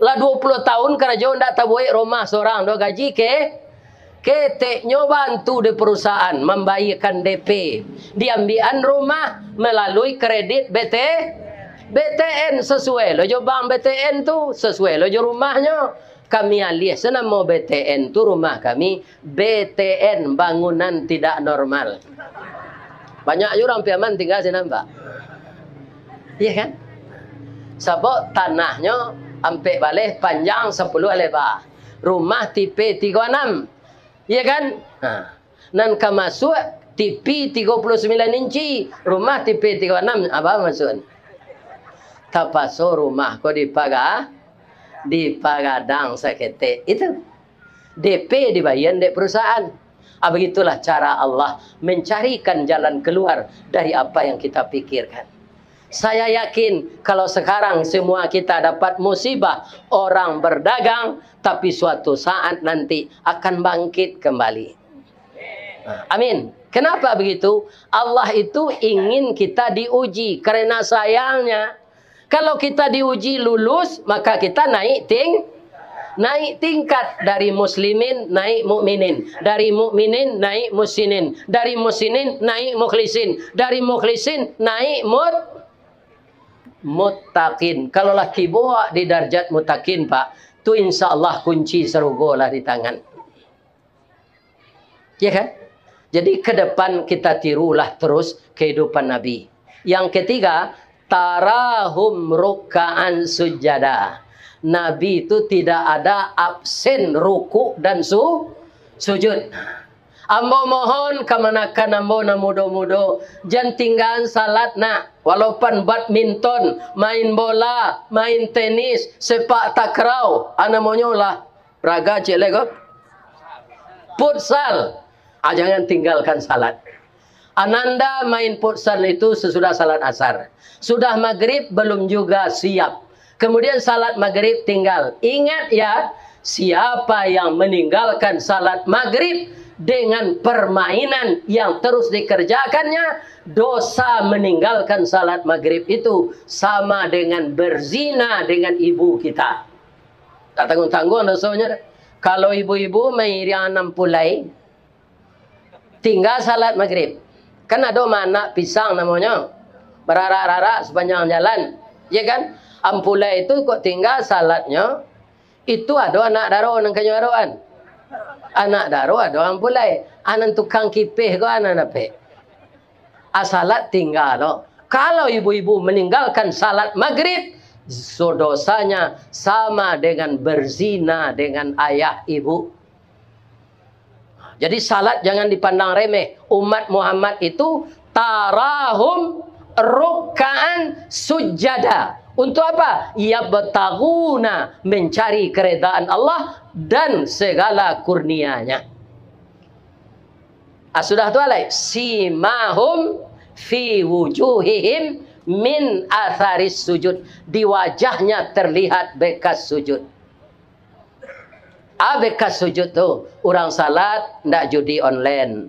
Lah dua puluh tahun karajo ndak tabuek rumah sorang doh, gaji ke-, keteknyo bantu di perusahaan, mambayarkan D P. Diambikan rumah melalui kredit B T, B T N, sesuai lo jo bank B T N tu, sesuai lo jo rumahnyo. Kami alih se namo B T N tu rumah kami, B T N, bangunan tidak normal. Banyak juo urang Piaman tingga sinan, Pak. Iya kan? Sabab tanahnyo ampek baleh panjang, sapuluah leba. Rumah tipe tigo anam. Iya kan? Ha. Nan ka masuak tipe tigo puluah sambilan inci, rumah tipe tigo anam, apa maksud? Tapaso rumah ko dipaga-, dipagadang saketek. Itu. D P dibayar dek perusahaan. Ah, begitulah cara Allah mencarikan jalan keluar dari apa yang kita pikirkan. Saya yakin, kalau sekarang semua kita dapat musibah, orang berdagang, tapi suatu saat nanti akan bangkit kembali. Nah, amin. Kenapa begitu? Allah itu ingin kita diuji, karena sayangnya, kalau kita diuji lulus, maka kita naik ting-, naik tingkat dari muslimin naik mukminin, dari mukminin naik musinin, dari musinin naik mukhlisin, dari mukhlisin naik mut-, muttaqin. Kalau lah tibo di darjat muttaqin, Pak, tu insya Allah kunci sarugo lah di tangan. Ya kan? Jadi, ke depan kita tirulah terus kehidupan Nabi. Yang ketiga, tarahum rukkaan sujada. Nabi itu tidak ada absen rukuk dan su-, sujud. Ambo mohon kamanakan ambo nan mudo-mudo, jan tinggaan salat nak. Walaupun badminton, main bola, main tenis, sepak takraw, a namonyo lah raga ciek lai ko. Futsal. Ah, jangan tinggalkan salat. Ananda main futsal itu sesudah salat asar. Sudah maghrib belum juga siap. Kemudian salat maghrib tinggal. Ingat ya, siapa yang meninggalkan salat maghrib dengan permainan yang terus dikerjakannya, dosa meninggalkan salat maghrib itu sama dengan berzina dengan ibu kita. Tak tanggung-tanggung dosonyo. Kalau ibu-ibu mairiang anak ampulai, tingga salat maghrib. Kan ado ma anak pisang namonyo, bararak-rarak sapanjang jalan, ya kan? Ampulai tu kok tingga salatnyo, itu ado anak daro nan kanyo aroan. Anak daro ado ampulai. Anak tukang kipeh ko anak napek. Ah, salat tingga tu. Kalau ibu-ibu meninggalkan salat maghrib, so-, dosanya sama dengan berzina dengan ayah ibu. Jadi, salat jangan dipandang remeh. Umat Muhammad itu tarahum rukkaan sujada. Untuk apa? Yabtaguna, mencari keredaan Allah dan segala kurnianya. Ah, sudah tu alai, simahum fi wujuhihim min atharis sujud. Di wajahnya terlihat bekas sujud. Ah, bekas sujud tu, urang salat ndak judi online.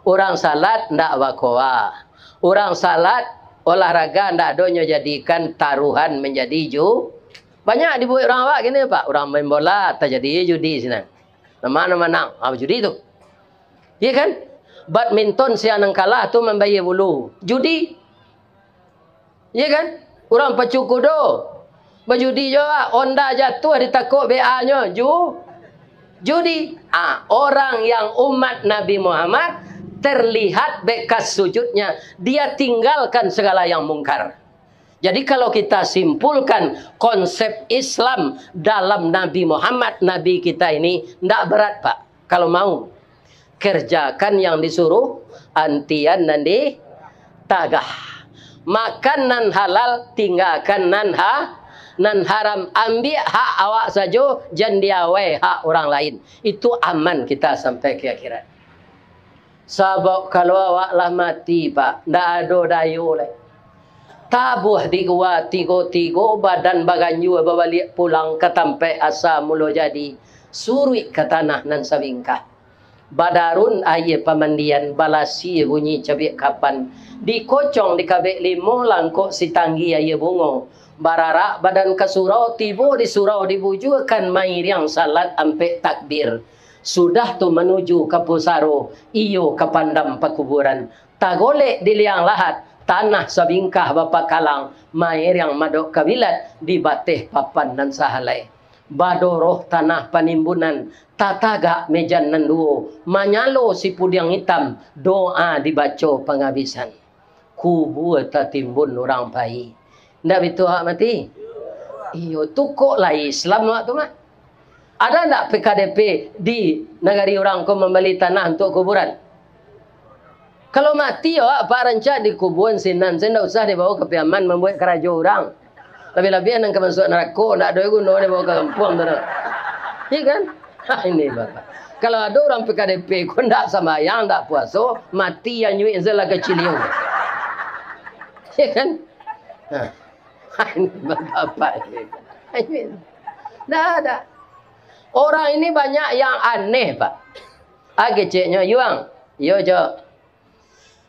Urang salat ndak bakoa. Urang salat olahraga ndak ado nyo jadikan taruhan manjadi ju-, banyak dibuek urang awak kini, Pak. Urang main bola, tajadi judi sinan. Nan ma nan manang, ah, judi tu. Iya kan? Badminton sia nan kalah tu mambayia bulu. Judi. Iya kan? Urang pacu kudo. Bajudi jo, ah, onda jatuah ditakok B A-nyo. Ju-, judi. Ah, orang yang umat Nabi Muhammad terlihat bekas sujudnya. Dia tinggalkan segala yang mungkar. Jadi, kalau kita simpulkan konsep Islam dalam Nabi Muhammad, Nabi kita ini, ndak berat, Pak. Kalau mau, kerjakan yang disuruh, antian nan ditagah. Makan nan halal, tinggakan nan ha-, nan haram. Ambiak hak awak sajo, jan diawai hak urang lain. Itu aman kita sampai ka akhirat. Sabab kalau awak lah mati, Pak, ndak ado dayo lai. Tabuah di gua tigo-tigo, badan baganjua babaliak pulang ka tampaik asa mulo jadi. Suruik ka tanah nan sabingkah. Badarun aia pamandian, balasie bunyi cabiak kapan. Dikocong dikabek limo, langkok sitanggi aia bungo. Bararak badan ka surau, tibo di surau dibujuakan mairiang salat ampek takbir. Sudah tu manuju ka pusaro, iyo ka pandam pakuburan. Tagolek di liang lahat, tanah sabingkah bapakalang, mairiang madok kabilat di bateh papan nan sahalai. Badoroh tanah panimbunan, tatagak mejan nan duo, manyalo sipudiang itam, doa dibaco pangabisan. Kubua tatimbun urang pai. Ndak bitu awak mati? Iyo, tu kok lai Islam awak tu mah? Ada ndak P K D P di nagari urang ko mambali tanah untuak kuburan? Kalau mati awak, Pak, rancak dikubuan sinan, se ndak usah dibawa ka Piaman mambuek karajo urang. Labiah-labiah nan ka masuak narako, ndak ado guno dibawa ka kampuang tu doh. Iya kan? Ha, ini Bapak. Kalau ado urang P K D P ko ndak sambayang, ndak puaso, mati anyuik se lah kaciliang. Iya kan? Nah. Ini Bapak ini. Ndak ada. Orang ini banyak yang aneh, Pak. Ah, keceknyo, Yuang. Iyo, Cok.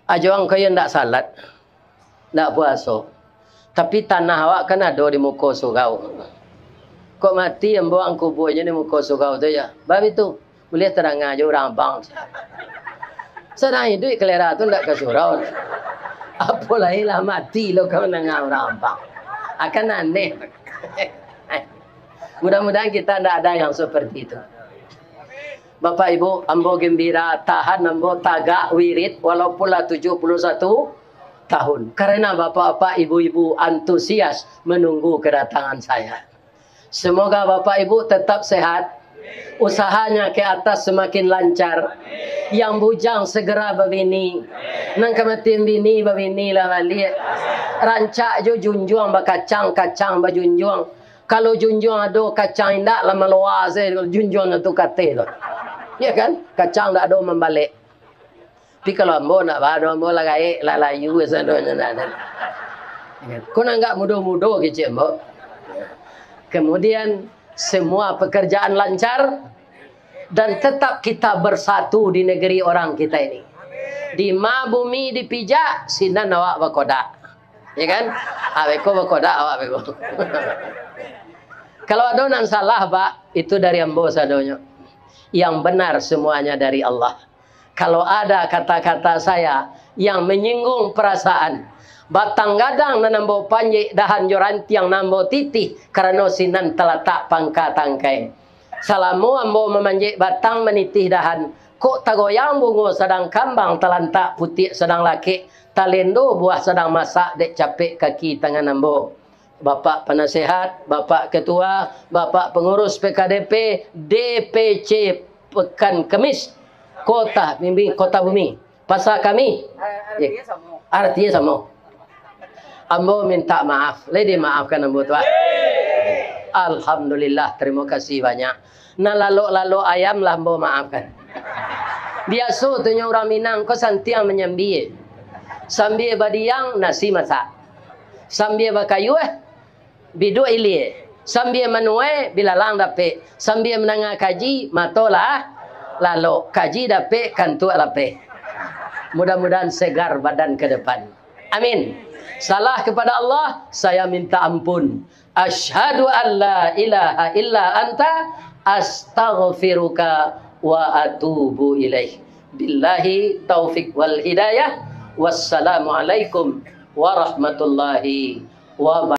Ajo ang kaya ndak salat, ndak puaso. Tapi tanah awak kan ado di muko surau. Kok mati ambo ang kubuanyo di muko surau tu, ya? Bab itu, buliah tadanga jo urang abang. Sadang iduik kalera tu ndak ka surau. Apo lai lah mati lo ka mandanga urang abang. Akan aneh. Mudah-mudahan kita ndak ada yang seperti itu. Bapak Ibu, ambo gembira, tahan ambo tagak wirid walaupun lah tujuh puluh satu tahun. Karena bapak-bapak, ibu-ibu antusias menunggu kedatangan saya. Semoga bapak ibu tetap sehat, usahanya ke atas semakin lancar. Yang bujang segera babini, nan ka mati bini, babini lah baliak. Rancak jo junjuang bakacang, kacang bajunjuang. Kalau junjuang ado, kacang indak lah maloa se, kalau junjuang tu kateh tu. Ya kan? Kacang ndak ado mambalek. Tapi kalau ambo ndak ba ado, ambo lah gaek, lah layu sadonyo ndak ado. Ya kan? Ko nan agak mudo-mudo kecek ambo. Kemudian, semua pekerjaan lancar dan tetap kita bersatu di negeri orang kita ini. Di ma bumi dipijak, sinan awak bakodak. Ya kan? Awak ko bakodak, awak beko. Kalau ado nan salah, Pak, itu dari ambo sadonyo. Yang benar semuanya dari Allah. Kalau ada kata-kata saya yang menyinggung perasaan, batang gadang nan ambo panjek, dahan jo rantiang nan ambo titih, karano sinan talatak pangka tangkai. Salamo ambo mamanjek batang, manitih dahan, kok tagoyang bungo sadang kambang, talantak putiak sadang lakek, talendo buah sadang masak dek capek kaki tangan ambo. Bapak Penasehat, Bapak Ketua, Bapak Pengurus P K D P, D P C Pekan Kemis, Kota Bumi, Kota Bumi, Pasar Kami. Ar-, artinya Ya. Samo. Artinya samo. Ambo minta maaf, lai dimaafkan ambo tu, ah. Alhamdulillah, terima kasih banyak. Nan lalok-lalok ayam lah ambo maafkan. Biaso tu nyo urang Minang ko santiang manyambia. Sambia badiang, nasi masak. Sambia bakayuah, biduak ilia. Sambia manuai, bilalang dapek. Sambia mandanga kaji, mato lah lalok. Kaji dapek, kantuak lapeh. Mudah-mudahan segar badan ke depan. Amin. Salah kepada Allah, saya minta ampun. Asyhadu an la ilaha illa anta, astaghfiruka wa atubu ilaih. Billahi taufik wal hidayah. Wassalamualaikum warahmatullahi wabarakatuh.